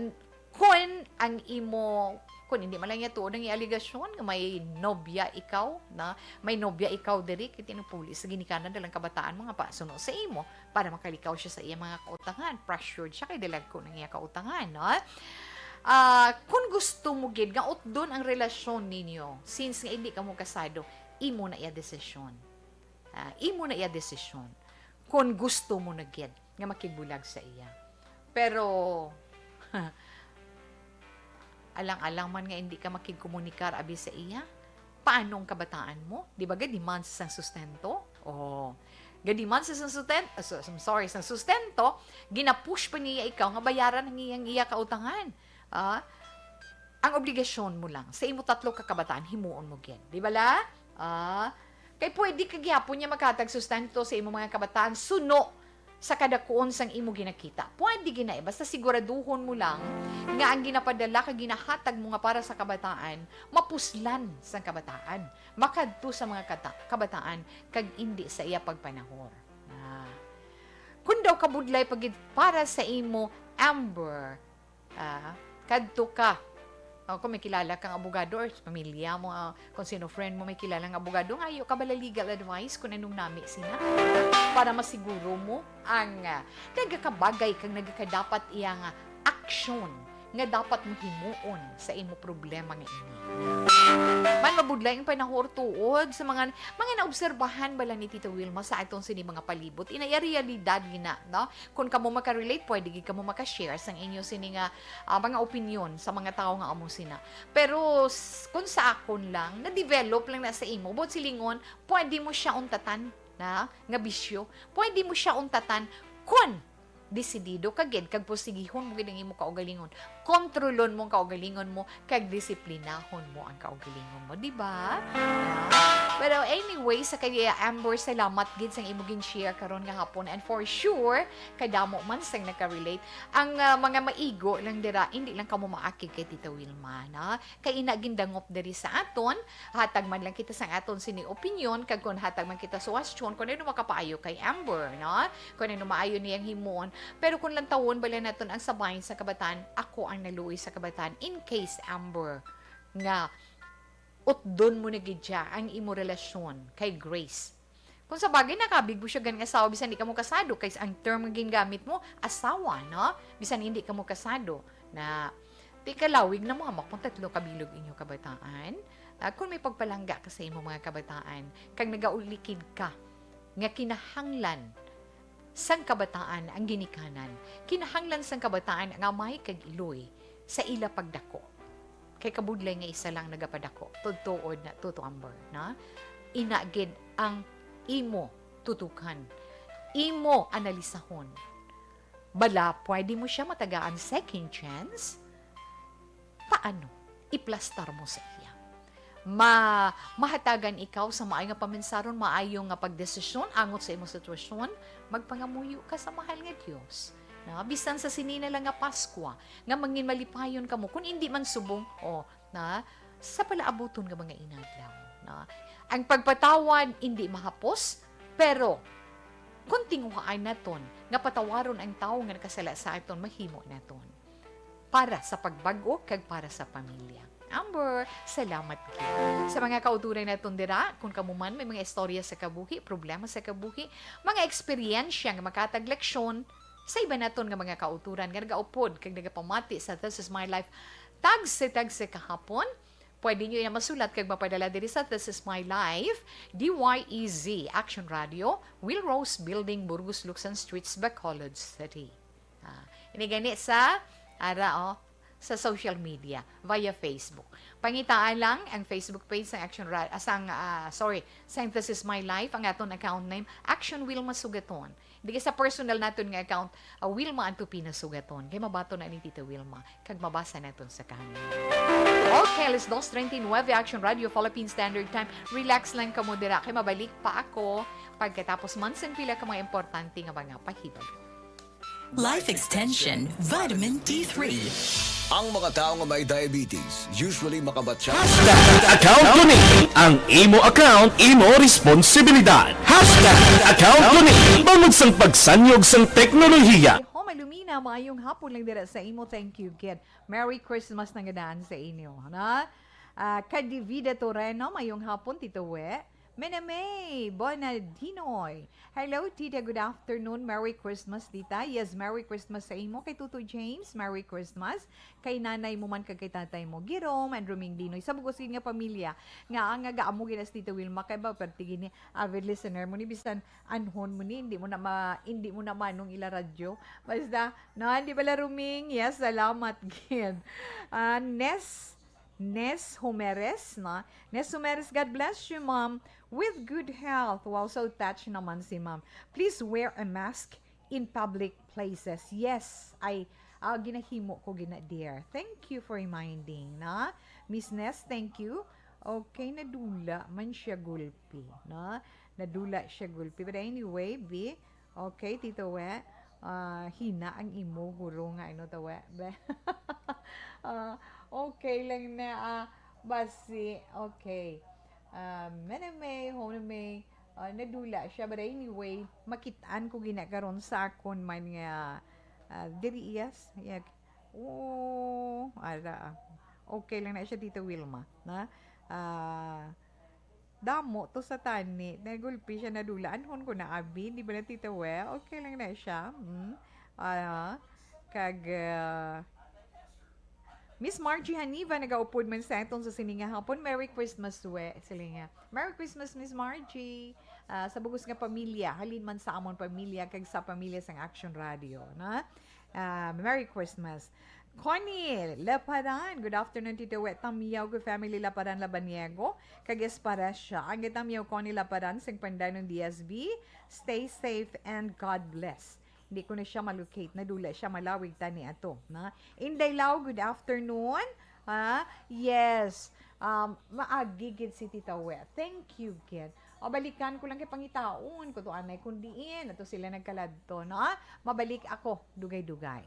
kun ang imo, kun hindi man lang niya tuod ang alegasyon nga may nobya ikaw, na may nobya ikaw diri, kay tinupuli sa ginikanan dalang kabataan mo nga pasuno sa imo para makalikaw siya sa iya mga kautangan. Pressured siya kay dalagko ng iya kautangan, no? Ah, kun gusto mo gid nga utdon ang relasyon ninyo, since nga hindi ka mo kasado, imo na iya desisyon. Ah, imo na iya desisyon kon gusto mo na gid nga makigbulag sa iya. Pero, alang-alang man nga hindi ka makigkomunikar abi sa iya, paano ang kabataan mo? Di ba, ga-demand sa sang sustento? Oh, ga-demand sa sang sustento, so, I'm sorry, sang sustento, gina-push pa niya ikaw nga bayaran ang iyang iya kautangan. Ah, ang obligasyon mo lang sa imo tatlo ka kabataan, himuon mo gid. Di bala? Ah, kay pwede ka gyapon niya maghatag sustento sa imo mga kabataan suno sa kadakuon sang imo ginakita. Pwede gid na, eh, basta siguraduhon mo lang nga ang ginapadala kag ginahatag mo nga para sa kabataan, mapuslan sang kabataan, makadto sa mga kata-, kabataan, kag indi sa iya pagpanahor. Ah. Kun daw kabudlay pa gid para sa imo, Amber, ah, kadto ka. O, kung may kilala kang abogado or pamilya mo, ah, kung sino friend mo may kilalang abogado, ngayo ka bala legal advice kung anong nami sina, para masiguro mo ang, ah, nagakabagay kag nagakadapat iya nga aksyon nga dapat mo himuon sa imo problema nga ini. Man mabudlay ang panahor tuod sa mga, mga naobserbahan bala ni Tita Wilma sa aton sini mga palibot. Ina iya realidad gina, no? Kung kamo maka-relate, pwede gid kamo maka-share sang inyo sini nga, ah, mga opinyon sa mga tawo nga amo sina. Pero s-, kung sa akon lang, na-develop lang na sa imo, buot silingon, pwede mo siya untatan na nga bisyo. Pwede mo siya untatan kun desidido ka gid kag pusigihon mo gid ang imo kaugalingon. Kontrolon mo ang kaugalingon mo kag disiplinahon mo ang kaugalingon mo, di ba? Yeah. Pero anyway, sa kay Amber, salamat gid sang imo gin-share karon nga hapon, and for sure, kadamo man sang naka-relate. Ang, ah, mga maigo lang dira, hindi lang kamo maakig kay Tita Wilma, na? Kay ina gindangop diri sa aton, hatag man lang kita sang aton sini opinyon, kag kon hatag man kita suwastyon, kon ano makapaayo kay Amber, no? Kon ano maayo niyang himuon. Pero kung lantawon bala naton ang sabayan sa kabataan, ako ang naluoy sa kabataan. In case, Amber, nga utdon mo na gid siya ang imo relasyon kay Grace. Kung sa bagay, nakabig mo siya gan nga asawa, bisan di ka mo kasado, kay ang term nga gingamit mo, asawa, no? Bisan hindi ka mo kasado, na ti kalawig na mo, hamak kung tatlo ka bilog inyo kabataan. Ah, kung may pagpalangga ka sa imo mga kabataan, kag nagaulikid ka nga kinahanglan sang kabataan ang ginikanan, kinahanglan sang kabataan ang amay kag iloy sa ila pagdako. Kay kabudlay nga isa lang nagapadako, tudtood na, Tuto Amber, na? Ina gid ang imo tutukan, imo analisahon. Bala, pwede mo siya matagaan second chance? Paano? Iplastar mo sa iya. Ma-, mahatagan ikaw sa maayo nga paminsaron, maayo nga pagdesisyon angot sa imong sitwasyon, magpangamuyo ka sa mahal nga Dios. Na, bisan sa sini na lang nga Paskwa, nga mangin malipayon kamo, kun indi man subong, o, na, sa palaabuton nga mga inadlaw, na. Ang pagpatawad indi mahapos, pero kun tinguhaan naton nga patawaron ang tawo nga nakasala sa aton, mahimo naton para sa pagbag-o kag para sa pamilya. Amber, salamat gid. Sa mga kauturan naton dira, kung kamo man may mga istorya sa kabuhi, problema sa kabuhi, mga eksperyensya nga makatag leksyon sa iban naton nga mga kauturan nga nagaupod kag nagapamati sa This Is My Life tagsa-tagsa kahapon, Pwede nyo yan masulat kag mapadala diri sa This Is My Life, D Y E Z, Action Radio, Will Rose Building, Burgos, Luksan Streets, Bacolod City. Ah, ini gani sa, ara, oh, sa social media, via Facebook. Pangitaan lang ang Facebook page sa Action Ra-, ah, sang, ah, sorry, sa This Is My Life, ang aton account name, Action Wilma Sugaton. Diri sa personal naton nga account, ah, Wilma Antupina Sugaton. Kay mabaton na ni Tita Wilma, kag mabasa naton sa kanya. Okay, alas dos treinta y nueve, Action Radio, Philippine Standard Time. Relax lang kamo dira, kay mabalik pa ako pagkatapos man sang pila ka mga importante nga mga pahibag. Life Extension, Vitamin D three. Ang mga tawo nga may diabetes usually makabatya. Hashtag account ko ni. Ang imo account, imo responsibilidad. Hashtag account ko ni. Bangod sang pagsanyog sang teknolohiya. Homa Lumina, maayong hapon lang dira sa imo. Thank you, kid. Merry Christmas na nga daan sa inyo, na? Ah, Kadivida Toreno, maayong hapon, Tito We. Mena May Bonadinoy. Hello, Tita. Good afternoon. Merry Christmas, Tita. Yes, Merry Christmas sa imo. Kay Tuto James, Merry Christmas. Kay nanay mo man kag kay tatay mo. Girom and Roming Dinoy. Sa bugos gid nga pamilya. Nga ang aga amo gid as Tita Wilma. Kay ba, perti gid ni avid listener mo ni. Bisan anhon mo ni. Hindi mo na ma-, hindi mo na manong ila radyo. Basta, no, hindi pala Roming. Yes, salamat gid. Ah, Nes Nes Humeres, no? Nes Humeres, God bless you, Ma'am. With good health. Wow, so touched naman si Ma'am. Please wear a mask in public places. Yes, ay, ah, ginahimo ko gina, dear. Thank you for reminding, no? Miss Nes, thank you. Okay, nadula man siya gulpi, no? Nadula siya gulpi. But anyway, B, okay, Tito We, ah, hina ang imo guro nga ano to, We. Be. Ah, okay lang na, ah, basi, okay. Ah, Mena May, Hona May, ah, nadula siya. But anyway, makitaan ko gina karon sa akon man nga, ah, diri, yes. Yeah. Oo, ara. Okay lang na siya, Tita Wilma, na? Ah, damo to sa tani. Nagulpi siya, nadula. Anhon ko na, abi. Di ba na, Tita We? Okay lang na siya. Mm. Ah, kag, ah, Miss Margie Haniva, nagaupod man sa aton sa sini nga hapon. Merry Christmas, We. Sila nga. Merry Christmas, Miss Margie. Ah, sa bugos nga pamilya, halin man sa amon pamilya, kag sa pamilya sang Action Radio, na? Ah, Merry Christmas. Connie Laparan, good afternoon, Tito We. Tamyaw ko family Laparan Labaniego, kag Esparesa. Ang gitamyaw, Connie Laparan, sing Pandanon D S B. Stay safe and God bless. Hindi ko na siya malocate. Nadula siya, malawig tani ato, na? Inday Lau, good afternoon. Ha? Yes. Um, maagi gid si Tita We. Thank you, gid. O, balikan ko lang kay pangitaon ko to, anay, kung diin ato sila nagkaladto, no? Mabalik ako, dugay-dugay.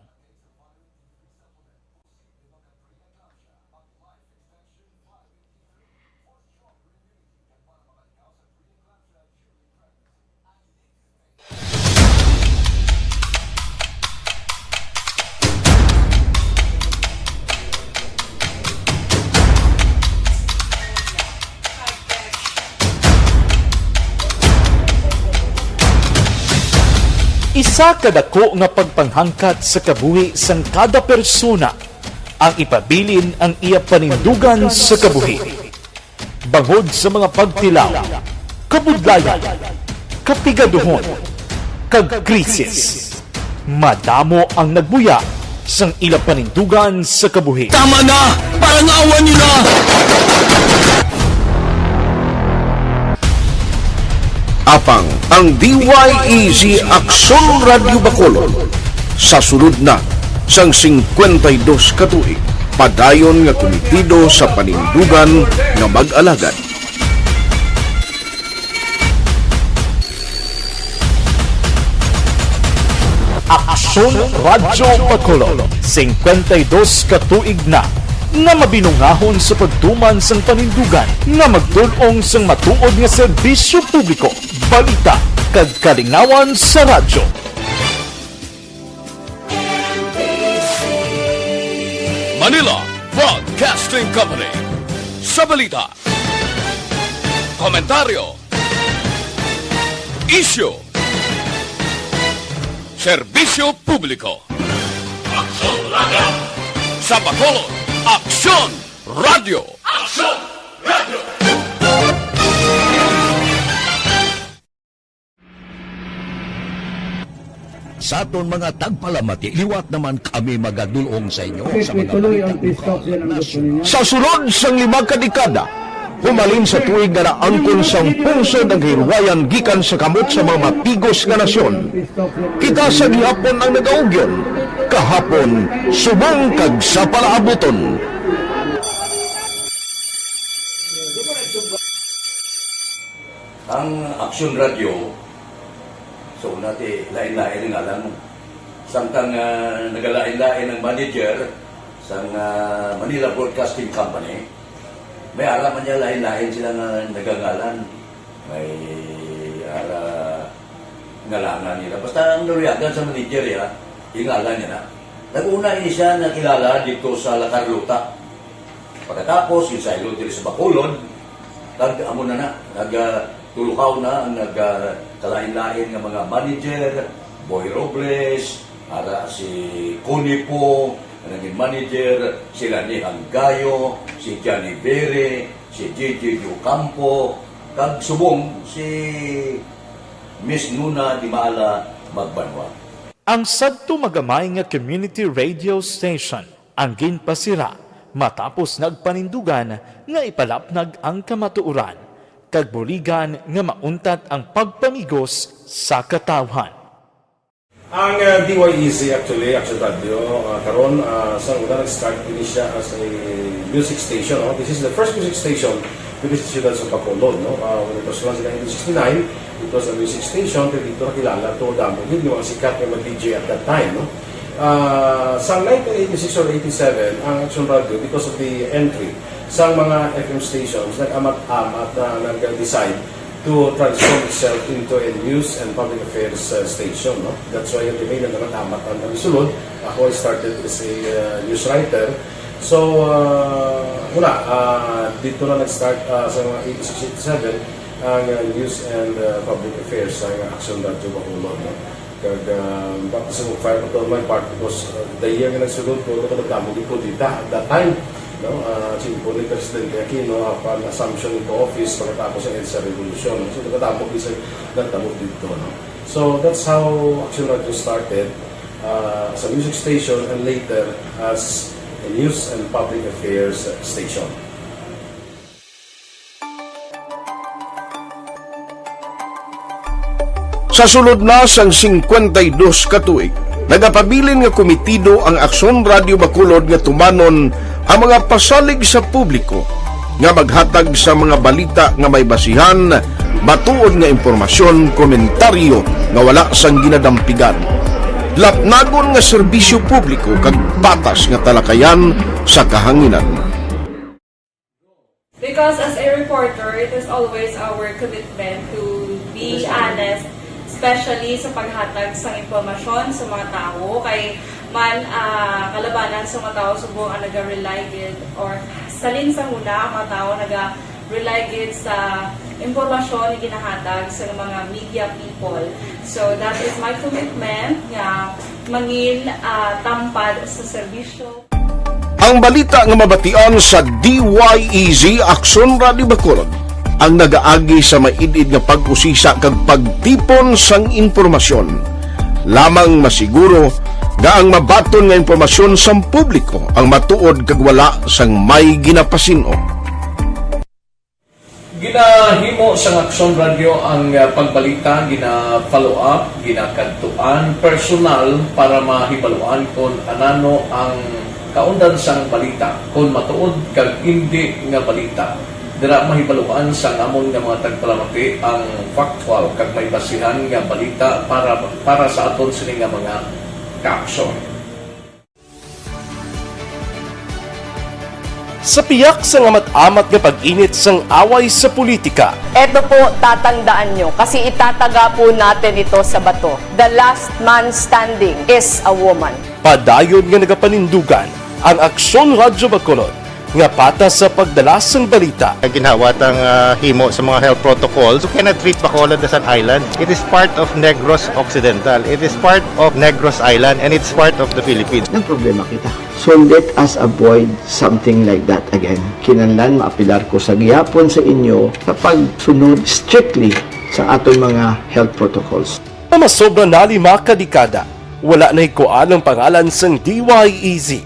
Isa ka dako nga pagpanghangkat sa kabuhi sang kada persona ang ipabilin ang iya panindugan sa kabuhi. Bangod sa mga pagtilaw, kabudlayan, kapigaduhon, kag krisis, madamo ang nagbuya sang ila panindugan sa kabuhi. Tama na! Parangawan niyo na! Apang ang D Y E Z Aksyon Radyo Bacolod sa sulod na sang singkwenta y dos ka tuig, padayon nga kumitido sa panindugan nga mag-alagad. Aksyon Radyo Bacolod, singkwenta y dos ka tuig na nga mabinungahon sa pagtuman sang panindugan nga magtul-ong sang matuod nga serbisyo publiko, balita, kag kalingawan sa radyo. Manila Broadcasting Company. Sa balita, komentaryo, isyu, serbisyo publiko. Aksyon Radyo. Sa Bacolod, Aksyon Radyo. Aksyon! Radyo! Sa aton mga tagpalamati, liwat naman kami magadulong sa inyo sa mga balita bukaw sa nasyon. Sa sulod sang lima ka dekada, humalin sa tuig nga naangkon sang pungsod ang kahilwayan gikan sa kamot sa mga matigos nga nasyon. Kita sa gihapon ang nagaugyon, kahapon, subong kag sa palaabuton. Ang Aksyon Radyo, so, una ti, lain-lain ang ngalan. Samtang, ah, nagalain-lain ang manager sang, ah, Manila Broadcasting Company, may ara man niya lain-lain sila nga nagangalan. May ara ngalangan nila. Basta ang naluyagan sa manager, ya, ingalan niya na. Nag-una ini siya nakilala dito sa La Carlota. Pagkatapos, yung sa Ilod diri sa Bacolod, kag amo na na, nag, ah, tulukaw na ang nag, ah, kalain-lain nga mga manager, Boy Robles, ara si Connie Pong, ang naging manager, si Lani Hanggayo, si Johnny Bere, si J J Ocampo, kag subong si Miss Nuna Dimala Magbanwa. Ang sadto magamay nga community radio station ang ginpasira matapos nagpanindugan nga ipalapnag ang kamatuoran kag buligan nga mauntat ang pagpamigos sa katawhan. Ang, uh, D Y E Z actually, Action Radio, uh, karon, uh, sa una nag-start din siya as a music station, no? This is the first music station diri sa siyudad sa Bacolod, no? Uh, when it was launched in nineteen sixty-nine, it was a music station, pero dito nakilala to damo gid yung mga sikat nga mga D J at that time, no? Ah, sa nineteen eighty-six or eighty-seven, ang Action Radio, because of the entry sa mga F M stations, nag-amat-amat na nag-decide to transform itself into a news and public affairs, uh, station, no? That's why yung may nagkakatamat ang kami sulod. Ako, I started as a, uh, news writer. So, uh, wala. Uh, dito na nag-start, uh, sa mga eighty-six, eighty-seven ang, uh, news and, uh, public affairs sa Action Radio Bacolod, no? Kag, ah, baptism of fire pa to my part because, ah, the year nga nagsulod ko, ito nagdamo gid ko dita at that time, no? Ah, simple ni Presidente Aquino, apan assumption into office pagkatapos sa EDSA Revolution. So, nagdamo gid sa nagdamo dito, no? So, that's how Action Radio started, ah, as a music station and later as a news and public affairs station. Sa sulod na sang singkwenta y dos ka tuig, nagapabilin nga komitido ang Aksyon Radio Bacolod nga tumanon ang mga pasalig sa publiko nga maghatag sa mga balita nga may basihan, matuod nga impormasyon, komentaryo nga wala sang ginadampigan, lapnagon nga serbisyo publiko kag patas nga talakayan sa kahanginan. Because as a reporter, it is always our commitment to be honest, especially sa paghatag sang impormasyon sa mga tawo. Kay man, ah, kalabanan sa mga tawo subong ang naga-rely gid or salin sa huna ang mga tawo naga-rely gid sa impormasyon nga ginahatag sa mga media people. So that is my commitment nga mangin, ah, tampad sa serbisyo. Ang balita nga mabatian sa D Y E Z Aksyon Radio Bacolod ang nagaagi sa maid-id nga pag-usisa kag pagtipon sang impormasyon. Lamang masiguro nga ang mabaton nga impormasyon sang publiko ang matuod kag wala sang may ginapasin-o. Ginahimo sang Aksyon Radio ang, ah, pagbalita, gina-follow up, ginakadtuan personal para mahibaluan kon anano ang kaundan sang balita, kon matuod kag indi nga balita. Dira mahibaluan sang amon nga mga tagpalamati ang factual kag may basihan nga balita para, para sa aton sini nga mga kaaksyon. Sa piyak sang amat-amat nga pag-init sang away sa politika, Eto po, tatandaan nyo, kasi itataga po natin ito sa bato. The last man standing is a woman. Padayon nga nagapanindugan ang Aksyon Radyo Bacolod nga patas sa pagdala sang balita. Ginhawa tang ah, himo sa mga health protocols. You cannot treat Bacolod as an island. It is part of Negros Occidental. It is part of Negros Island and it's part of the Philippines. Nagproblema kita. So let us avoid something like that again. Kinahanglan maapilar ko sa gihapon sa inyo sa pagsunod strictly sa aton mga health protocols. Nga masobra na lima ka dekada, wala na hikuan ang pangalan sang D Y E Z,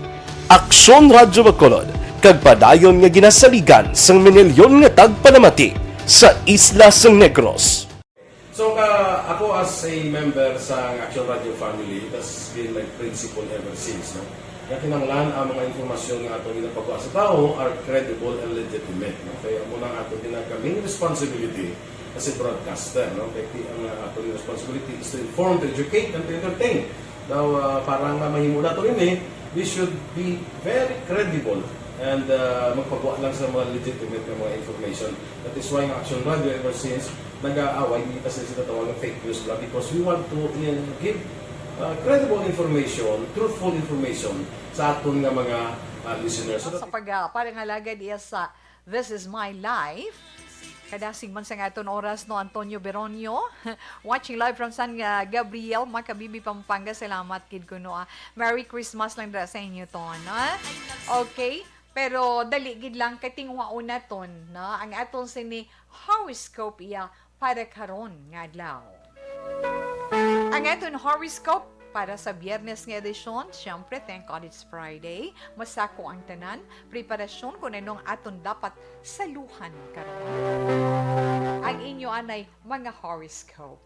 Aksyon Radyo Bacolod, kag padayon nga ginasaligan sang minilyon nga tagpanamati sa isla sang Negros. So, uh, ako as a member sa Action Radio family, that's been my principle ever since, no? Nga kinahanglan ang mga informasyon nga ato ginapagawa sa tawo are credible and legitimate, no? Kaya mo nang ato ginagaling responsibility as a broadcaster, no? Kaya ti- ang uh, ato responsibility is to inform, to educate, and to entertain. Now, uh, para nga mahimo nato ini, we should be very credible and uh, magpagawa lang sa mga legitimate nga mga information. That is why ang Action Radio ever since nag-aaway kita sa isa tawag ng fake news lang because we want to uh, give uh, credible information, truthful information sa aton nga mga uh, listeners. So Sa pag uh, parangalagad iya sa This Is My Life. Kadasig man sa aton oras, no, Antonio Beronio. Watching live from San uh, Gabriel, Makabibi, Pampanga. Salamat gid kuno, ah. Merry Christmas lang dira sa inyo, ton, ah. Okay? Pero dali gid lang kay tinguhaon naton, no? Ang aton sini horoscope iya para karon nga adlaw. Ang aton horoscope para sa Biyernes nga edisyon, siyempre, thank God it's Friday. Masako ang tanan, preparasyon kung anong aton dapat saluhan karon. Ang inyo anay mga horoscope.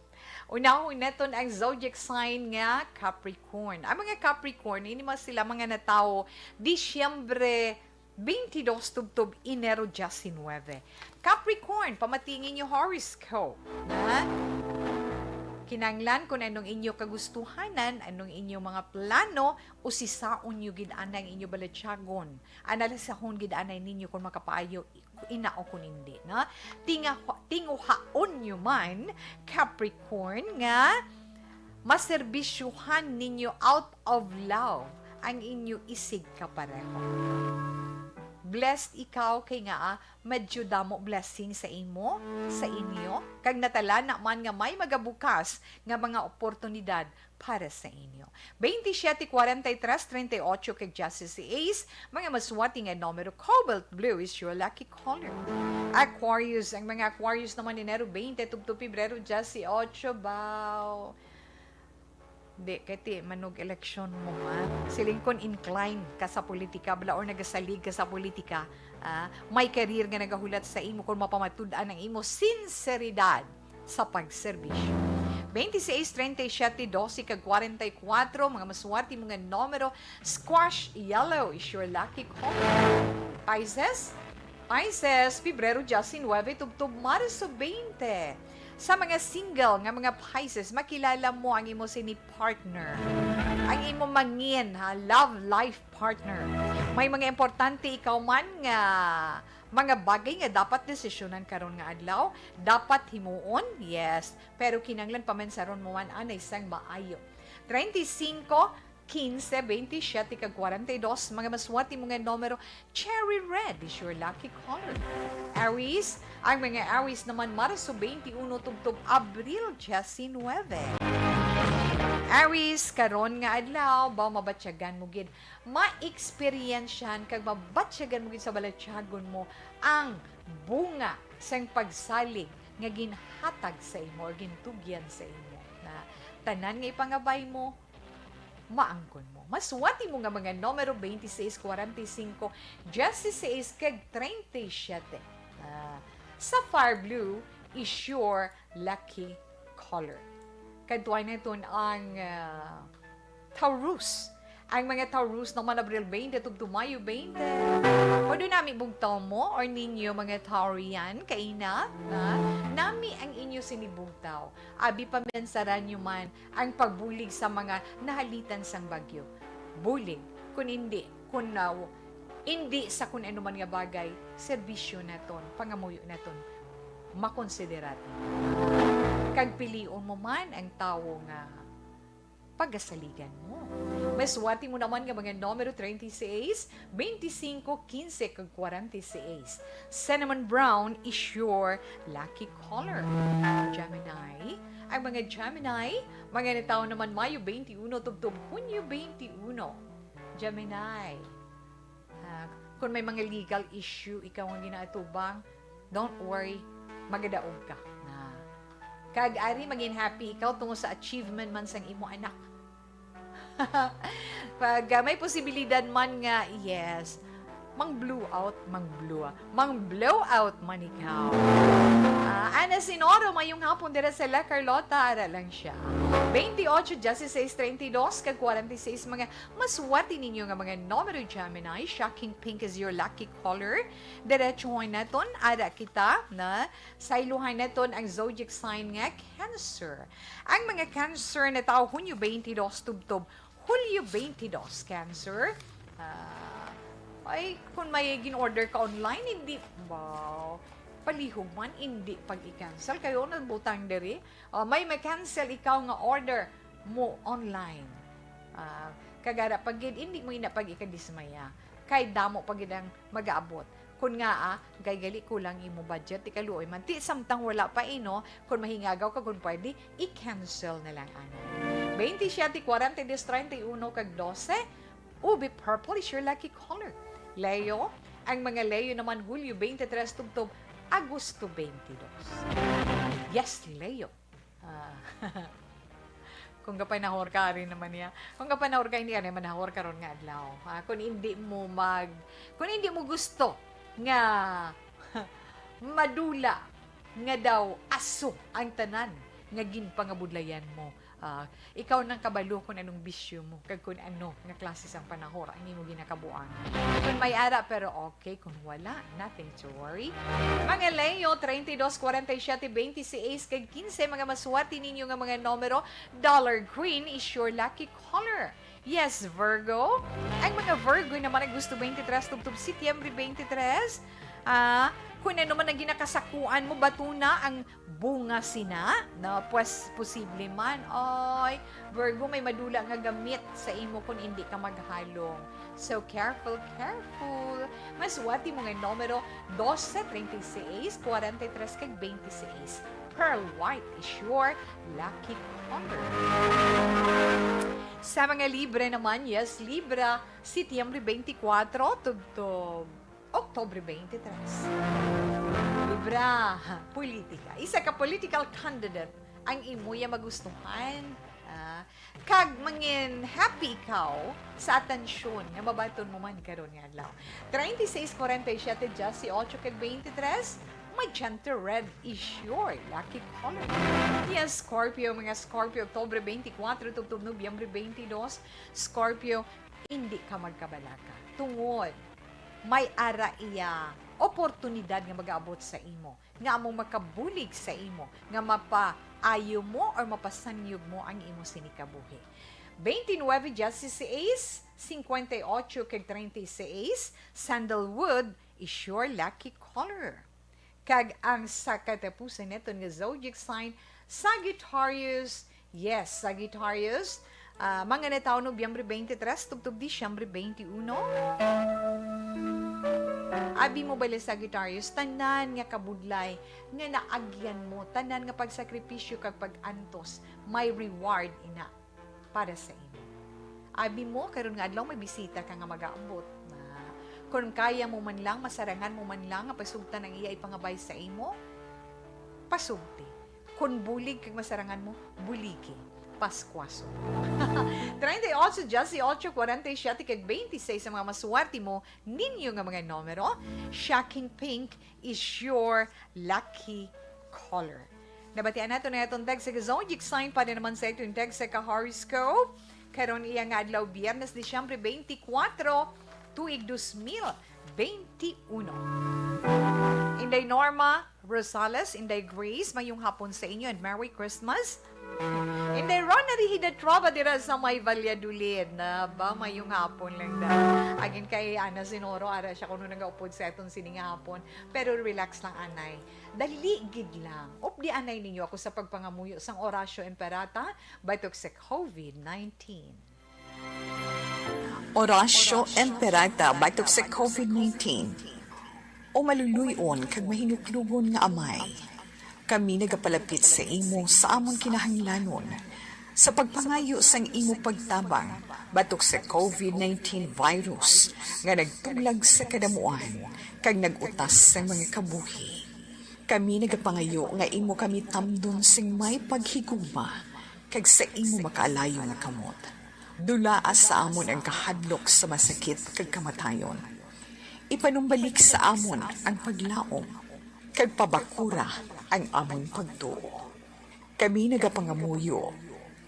Unahon naton ang zodiac sign nga Capricorn. Ang mga Capricorn, ini man sila mga natawo Disyembre twenty-two tubtob Enero diecinuebe. Capricorn, pamatingin niyo horoscope. Na? Kinanglan kung anong inyo kagustuhanan, anong inyo mga plano, usisaon niyo gid anang inyo balatyagon. Analisahon gid anay ninyo kung makapaayo inao kung hindi, na? Tinga, tinguhaon niyo man, Capricorn, nga maserbisyuhan ninyo out of love ang inyo isig kapareho. Blessed ikaw kay nga ah, medyo damo blessing sa imo, sa inyo, kag natalana man nga may magabukas nga mga oportunidad para sa inyo. Twenty-seven, forty-three, thirty-eight, kag diyasiseis, mga maswati nga numero, cobalt blue is your lucky color. Aquarius, ang mga Aquarius naman Enero twenty tubtob Pebrero diyesiyotso, baw. Di, kay ti, manog eleksyon mo, ha? Siling kon inclined ka sa politika, bala, or nagasalig ka sa politika, ah, may career nga nagahulat sa imo kung mapamatud-an ang imo sinseridad sa pagserbisyo. Twenty-six, treinta y siete, doce, kag forty-four, mga maswerte mo nga numero, squash yellow is your lucky color. Pisces, Pisces, Pebrero diecinuebe tubtob Marso twenty. Sa mga single nga mga Pisces, makilala mo ang imo sini partner. Ang imo mangin, ha, love life partner. May mga importante ikaw man nga mga bagay nga dapat desisyonan karon nga adlaw, dapat himuon, yes, pero kinahanglan pamensaron mo man anay sang maayo. Treinta y cinco, quince, veintisiete, kag forty-dos, mga maswerte mo nga numero, cherry red is your lucky color. Aries, ang mga Aries naman, Marso twenty-one tubtob Abril diecinuebe. Aries, karon nga adlaw, ba mabatyagan mo gid, ma-experiensyahan kag mabatyagan mo gid sa balatyagon mo ang bunga sang pagsalig nga ginhatag sa imo or gintugyan sa imo, na tanan nga ipangabay mo, maangkon mo. Maswerte mo nga mga numero twenty-six, forty-five, dieciséis, kag treinta y siete. Ah, sapphire blue is your lucky color. Kadtuan naton ang ah, Taurus. Ang mga Taurus naman Abril twenty tubtob Mayo twenty. Pwede nami bugtaw mo or ninyo mga Taurian, kaina, ha? Nami ang inyo sinibugtaw. Abi pamensaran nyo man ang pagbulig sa mga nahalitan sang bagyo. Bulig, kun indi, kun uh, indi sa kun ano man nga bagay, serbisyo naton, pangamuyo naton, makonsiderar. Kag pilion mo man ang tawo nga pagasaligan mo. Maswati mo naman nga mga numero treinta y seis, veinticinco, quince, kag cuarenta y seis. Cinnamon brown is your lucky color. Gemini. Ang mga Gemini, mga natawo naman Mayo twenty-one tubtob Hunyo twenty-one. Gemini. Ah, kung may mga legal issue ikaw nga ginaatubang, don't worry, magadaog ka. Na. Kag ari, maging happy ikaw tungod sa achievement man sang imo anak. Pag ah, may posibilidad man nga, yes, mang blow out, mang blow, mang blow out man ikaw. Ah, Ana Sinoro, mayong hapon dira sa La Carlota, ara lang siya. Twenty-eight, dieciséis, treinta y dos, kag cuarenta y seis, mga maswati ninyo nga mga numero, Gemini. Shocking pink is your lucky color. Diretsuhon naton, ara kita na sayluhan naton ang zodiac sign nga Cancer. Ang mga Cancer natawo Hunyo twenty-dos tubtob Hulyo twenty-dos, Cancer. Ah, ay, kung may gin-order ka online, hindi, wow, palihog man, hindi pag-i-cancel. Kayo nagbutang diri. Ah, may ma-cancel ikaw nga order mo online. Ah, kag ara pa gid, hindi mo ina pag-ikadismaya. Kay damo pa gid ang mag-aabot. Kun nga, ah, kay gali kulang imo budget, ikaluoy man. Ti samtang wala pa ino, kun mahingagaw ka, kun pwede, i-cancel na lang, anay. Twenty-seven, forty, diez, treinta y uno, kag doce, ube purple is your lucky color. Leo, ang mga Leo naman, Hulyo twenty-three tubtob Agosto twenty-dos. Yes, Leo. Ah, kung kapanahor ka, ari naman niya. Kung kapanahor ka, hindi ka naman nahor karon nga adlaw. Ah, kung hindi mo mag, kung hindi mo gusto nga madula nga daw aso ang tanan nga ginpangabudlayan mo, ah, ikaw nang kabalo kung anong bisyo mo kag kung ano nga klase sang panahor ang imo ginakabuang. Kung may ara, pero okay, kung wala, nothing to worry. Mga Leo, treinta y dos, cuarenta y siete, veintiséis, kag quince, mga maswati ninyo nga mga numero, dollar green is your lucky color. Yes, Virgo. Ang mga Virgo naman ang Agosto twenty-three tubtob Setyembre twenty-three. Ah, kung ano man ang ginakasakuan mo, bato na ang bunga sina, no? Pues, posible man. Oy, Virgo, may madula nga gamit sa imo kung hindi ka maghalong. So, careful, careful. Maswati mo nga numero, doce, treinta y seis, cuarenta y tres, kag veintiséis. Pearl white is your lucky color. Sa mga Libra naman, yes, Libra, Setyembre twenty-four, tubtob Oktubre twenty-three. Libra, politika. Isa ka political candidate ang imo ya magustuhan. Ah, kag mangin happy ikaw sa atensyon nga mabaton mo man karon nga adlaw. Treinta y seis, cuarenta y siete, dieciocho, kag veintitrés, magenta red is your lucky color. Yes, Scorpio, mga Scorpio, Oktubre twenty-four tubtob Nobyembre twenty-dos, Scorpio, hindi ka magkabalaka. Tungod may ara iya oportunidad nga magaabot sa imo, nga among makabulig sa imo, nga mapaayo mo or mapasanyog mo ang imo sini kabuhi. Twenty-nine, dieciséis, cincuenta y ocho, kag treinta y seis, sandalwood is your lucky color. Kag ang sa katapusan naton nga zodiac sign, Sagittarius. Yes, Sagittarius. Ah, mga natawo Nobyembre twenty-three tubtob Disyembre twenty-one. Abi mo bala, Sagittarius, tanan nga kabudlay nga naagyan mo, tanan nga pagsakripisyo kag pag-antos, may reward ina para sa imo. Abi mo, karon nga adlaw may bisita ka nga magaabot. Na, kon kaya mo man lang, masarangan mo man lang nga pasugtan ang iya ipangabay sa imo, pasugti. Kon bulig kag masarangan mo, buligi. Paskuaso. Treinta y ocho, dieciocho, cuarenta y siete, kag veintiséis ang mga maswerte mo, ninyo nga mga numero. Shocking pink is your lucky color. Nabatian nato na atong tagsa ka zodiac sign para naman sa atong tagsa ka horoscope. Karon iya nga adlaw, Biyernes, Disyembre twenty-four, tuig dos mil twenty-uno. Inday Norma Rosales, Inday Grace, mayong hapon sa inyo and Merry Christmas. Inday Rona Rihida Trova dira sa may Valladolid. Na ba, mayong hapon lang da. Agin kay Ana Sinoro, ara siya kuno nagaupod sa aton sining hapon. Pero relax lang, anay. Dali gid lang. Updi anay ninyo ako sa pagpangamuyo sang Oratio Imperata batok sa COVID nineteen. Horacio Imperata batok sa covid nineteen. O maluluy-on kag mahinuklogon nga Amay, kami nagapalapit sa imo sa amon kinahanglanon sa pagpangayo sang imo pagtabang batok sa covid nineteen virus nga nagtuglag sa kadamuan kag nag-utas sang mga kabuhi. Kami nagapangayo nga imo kami tamdon sing may paghigugma kag sa imo makaalayo nga kamot. Dulaa sa amon ang kahadlok sa masakit kag kamatayon. Ipanumbalik sa amon ang paglaom, kag pabakura ang amon pagtuo. Kami nagapangamuyo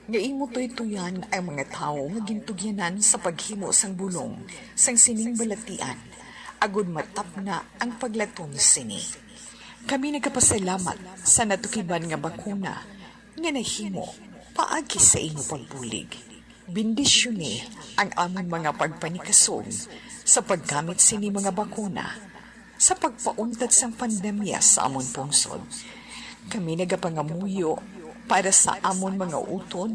nga imo tuytoyan ang mga tawo nga gintugyanan sa paghimo sang bulong sang sining balatian, agod matapna ang paglatom sini. Kami nagapasalamat sa natukiban nga bakuna nga nahimo paagi sa imo pagbulig. Bendisyoni ang amon mga pagpanikasog sa paggamit sini mga bakuna sa pagpauntat sang pandemya sa amon pungsod. Kami nagapangamuyo para sa amon mga utod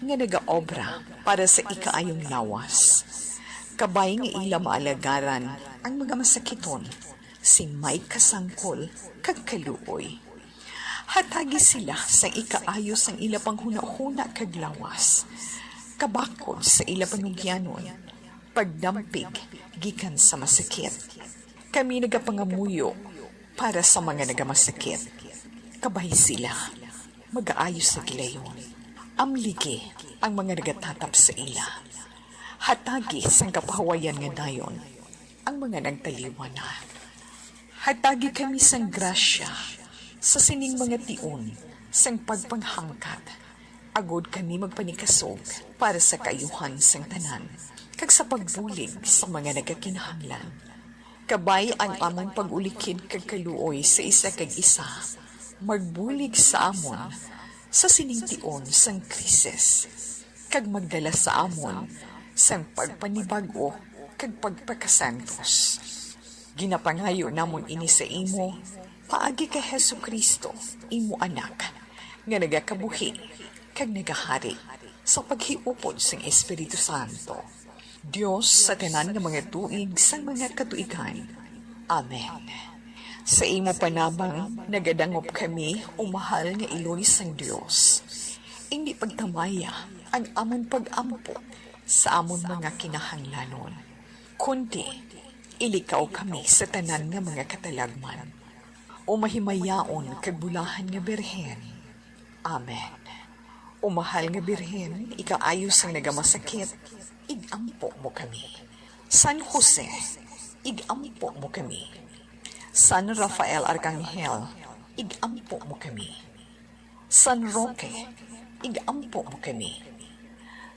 nga nagaobra para sa ikaayong lawas. Kabay nga ila maalagaran ang mga masakiton sing may kasangkol kag kaluoy. Hatagi sila sang ikaayo sang ila panghunahuna kag lawas, kabakod sa ila panugyanon, pagdampig gikan sa masakit. Kami nagapangamuyo para sa mga nagamasakit. Kabay sila, magaayo sa gilayon. Amligi ang mga nagatatap sa ila. Hatagi sang kapahuwayan nga dayon ang mga nagtaliwan na. Hatagi kami sang grasya sa sining mga tion sang pagpanghangkat, agod kami magpanikasog para sa kaayuhan sang tanan, kag sa pagbulig sa mga nagakinahanglan. Kabay ang amon pag-ulikid kag kaluoy sa isa kag isa, magbulig sa amon sa sining tion sang krisis, kag magdala sa amon sang pagpanibag-o kag pagpakasantos. Ginapangayo namon ini sa imo paagi kay Jesu-Cristo, imo Anak, nga nagakabuhi kag nagahari sa paghiupod sang Espiritu Santo, Dios sa tanan nga mga tuig sang mga katuigan. Amen. Sa imo panabang nagadangop kami, o mahal nga Iloy sang Dios. Indi pagtamaya ang amon pag-ampo sa amon mga kinahanglanon, kundi ilikaw kami sa tanan nga mga katalagman. O mahimayaon kag bulahan nga Birhen. Amen. O mahal nga Birhen, ikaayo sang nagamasakit, ig-ampo mo kami. San Jose, ig-ampo mo kami. San Rafael Arcangel, ig-ampo mo kami. San Roque, ig-ampo mo kami.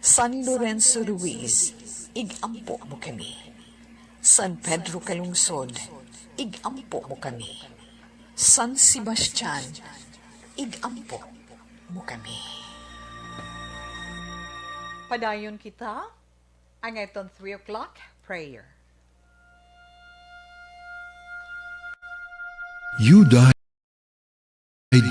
San Lorenzo Ruiz, ig-ampo mo kami. San Pedro Calungsod, ig-ampo mo kami. San Sebastian, ig-ampo mo kami. Padayon kita ang aton three o'clock prayer. You died,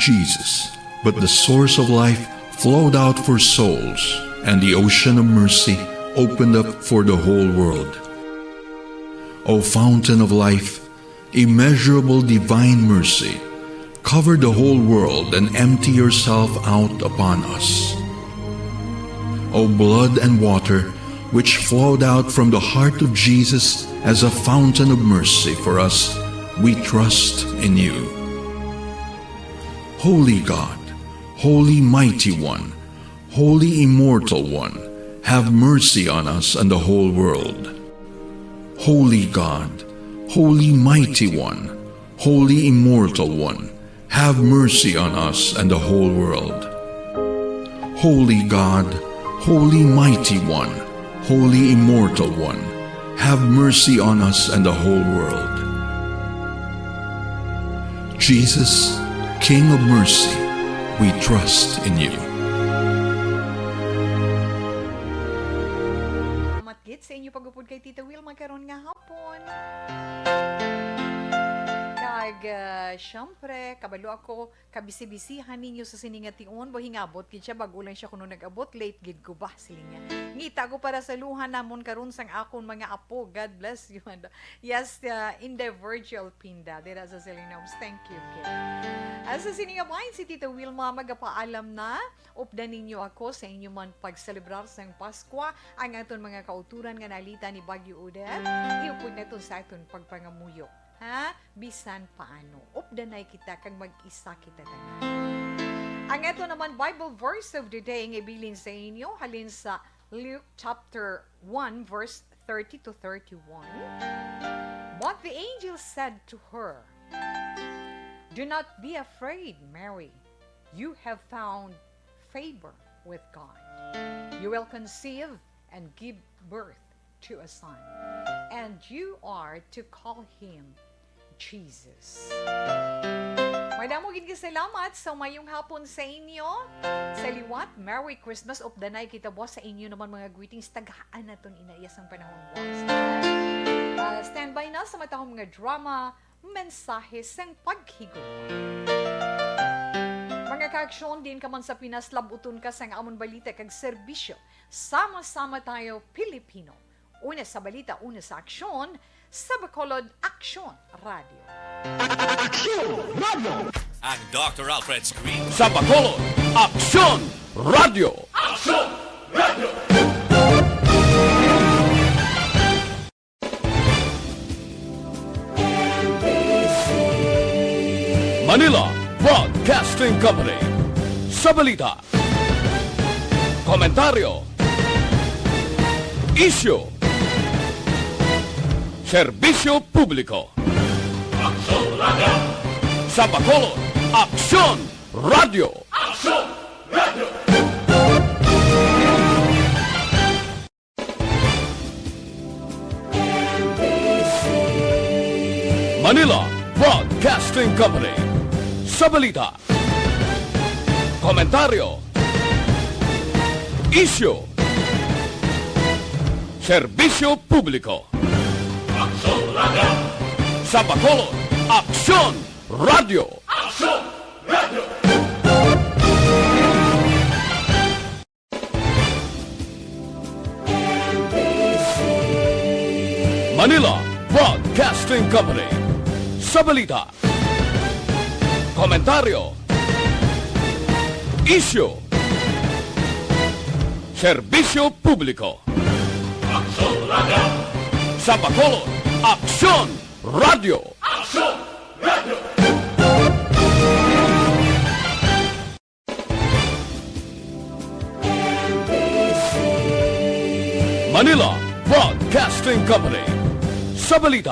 Jesus, but the source of life flowed out for souls, and the ocean of mercy opened up for the whole world. O fountain of life, immeasurable divine mercy, cover the whole world and empty yourself out upon us. O blood and water, which flowed out from the heart of Jesus as a fountain of mercy for us, we trust in you. Holy God, Holy Mighty One, Holy Immortal One, have mercy on us and the whole world. Holy God, Holy Mighty One, Holy Immortal One, have mercy on us and the whole world. Holy God, Holy Mighty One, Holy Immortal One, have mercy on us and the whole world. Jesus, King of mercy, we trust in you. Salamat gid sa inyo pag-upod kay Tita Wilma karon nga hapon. Ag, ah, syempre, kabalo ako, kabisi-bisihan ninyo sa sini nga tion, ba hingabot gid siya, bag-o lang siya kuno nag-abot, late gid ko ba, siling niya. Ngita ko para sa luha namon karon sang akon mga apo. God bless you. And, yes, uh, in the virtual pinda, dira sa Silinoms. Thank you, kid. Ah, sa sini nga bahin, si Tita Wilma magapaalam na. Updan ninyo ako sa inyo man pagselebrar sang Paskwa, ang aton mga kauturan nga nalita ni Bagyo Odette. Iupod naton sa aton pagpangamuyo. Ha? Bisan paano, updanay kita kag mag-isa kita tanan. Ang ato naman Bible verse of the day nga ibilin sa inyo halin sa Luke chapter one, verse thirty to thirty-one. But the angel said to her, "Do not be afraid, Mary. You have found favor with God. You will conceive and give birth to a son, and you are to call him Jesus." Madamo gid nga salamat sa mayong hapon sa inyo. Sa liwat, Merry Christmas. Updanay kita, boss, sa inyo naman mga greetings. Tagaan naton ina iya sang panahon, boss. Ah, standby na sa matahong mga drama, mensahe sang paghigugma. Mga kaaksyon, diin ka man sa Pinas, lab-uton ka sang amon balita kag serbisyo. Sama-sama tayo, Pilipino. Una sa balita, una sa aksyon, sa Bacolod Aksyon Radio. Aksyon Radio! Ang Doctor Alfred Screen. Sa Bacolod Aksyon Radio. Aksyon Radio! Manila Broadcasting Company. Sa balita, komentaryo, isyu, serbisyo publiko. Aksyon Radio! Sa Bacolod, Aksyon Radio! Aksyon Radio! Manila Broadcasting Company. Sa balita, komentaryo, isyu, serbisyo publiko. Aksyon Radio! Sa Bacolod, Aksyon Radio! Aksyon Radio! Manila Broadcasting Company. Sa balita, komentaryo, isyu, serbisyo publiko. Aksyon Radio! Sa Bacolod, Aksyon Radio! Aksyon Radio! Manila Broadcasting Company. Sa balita,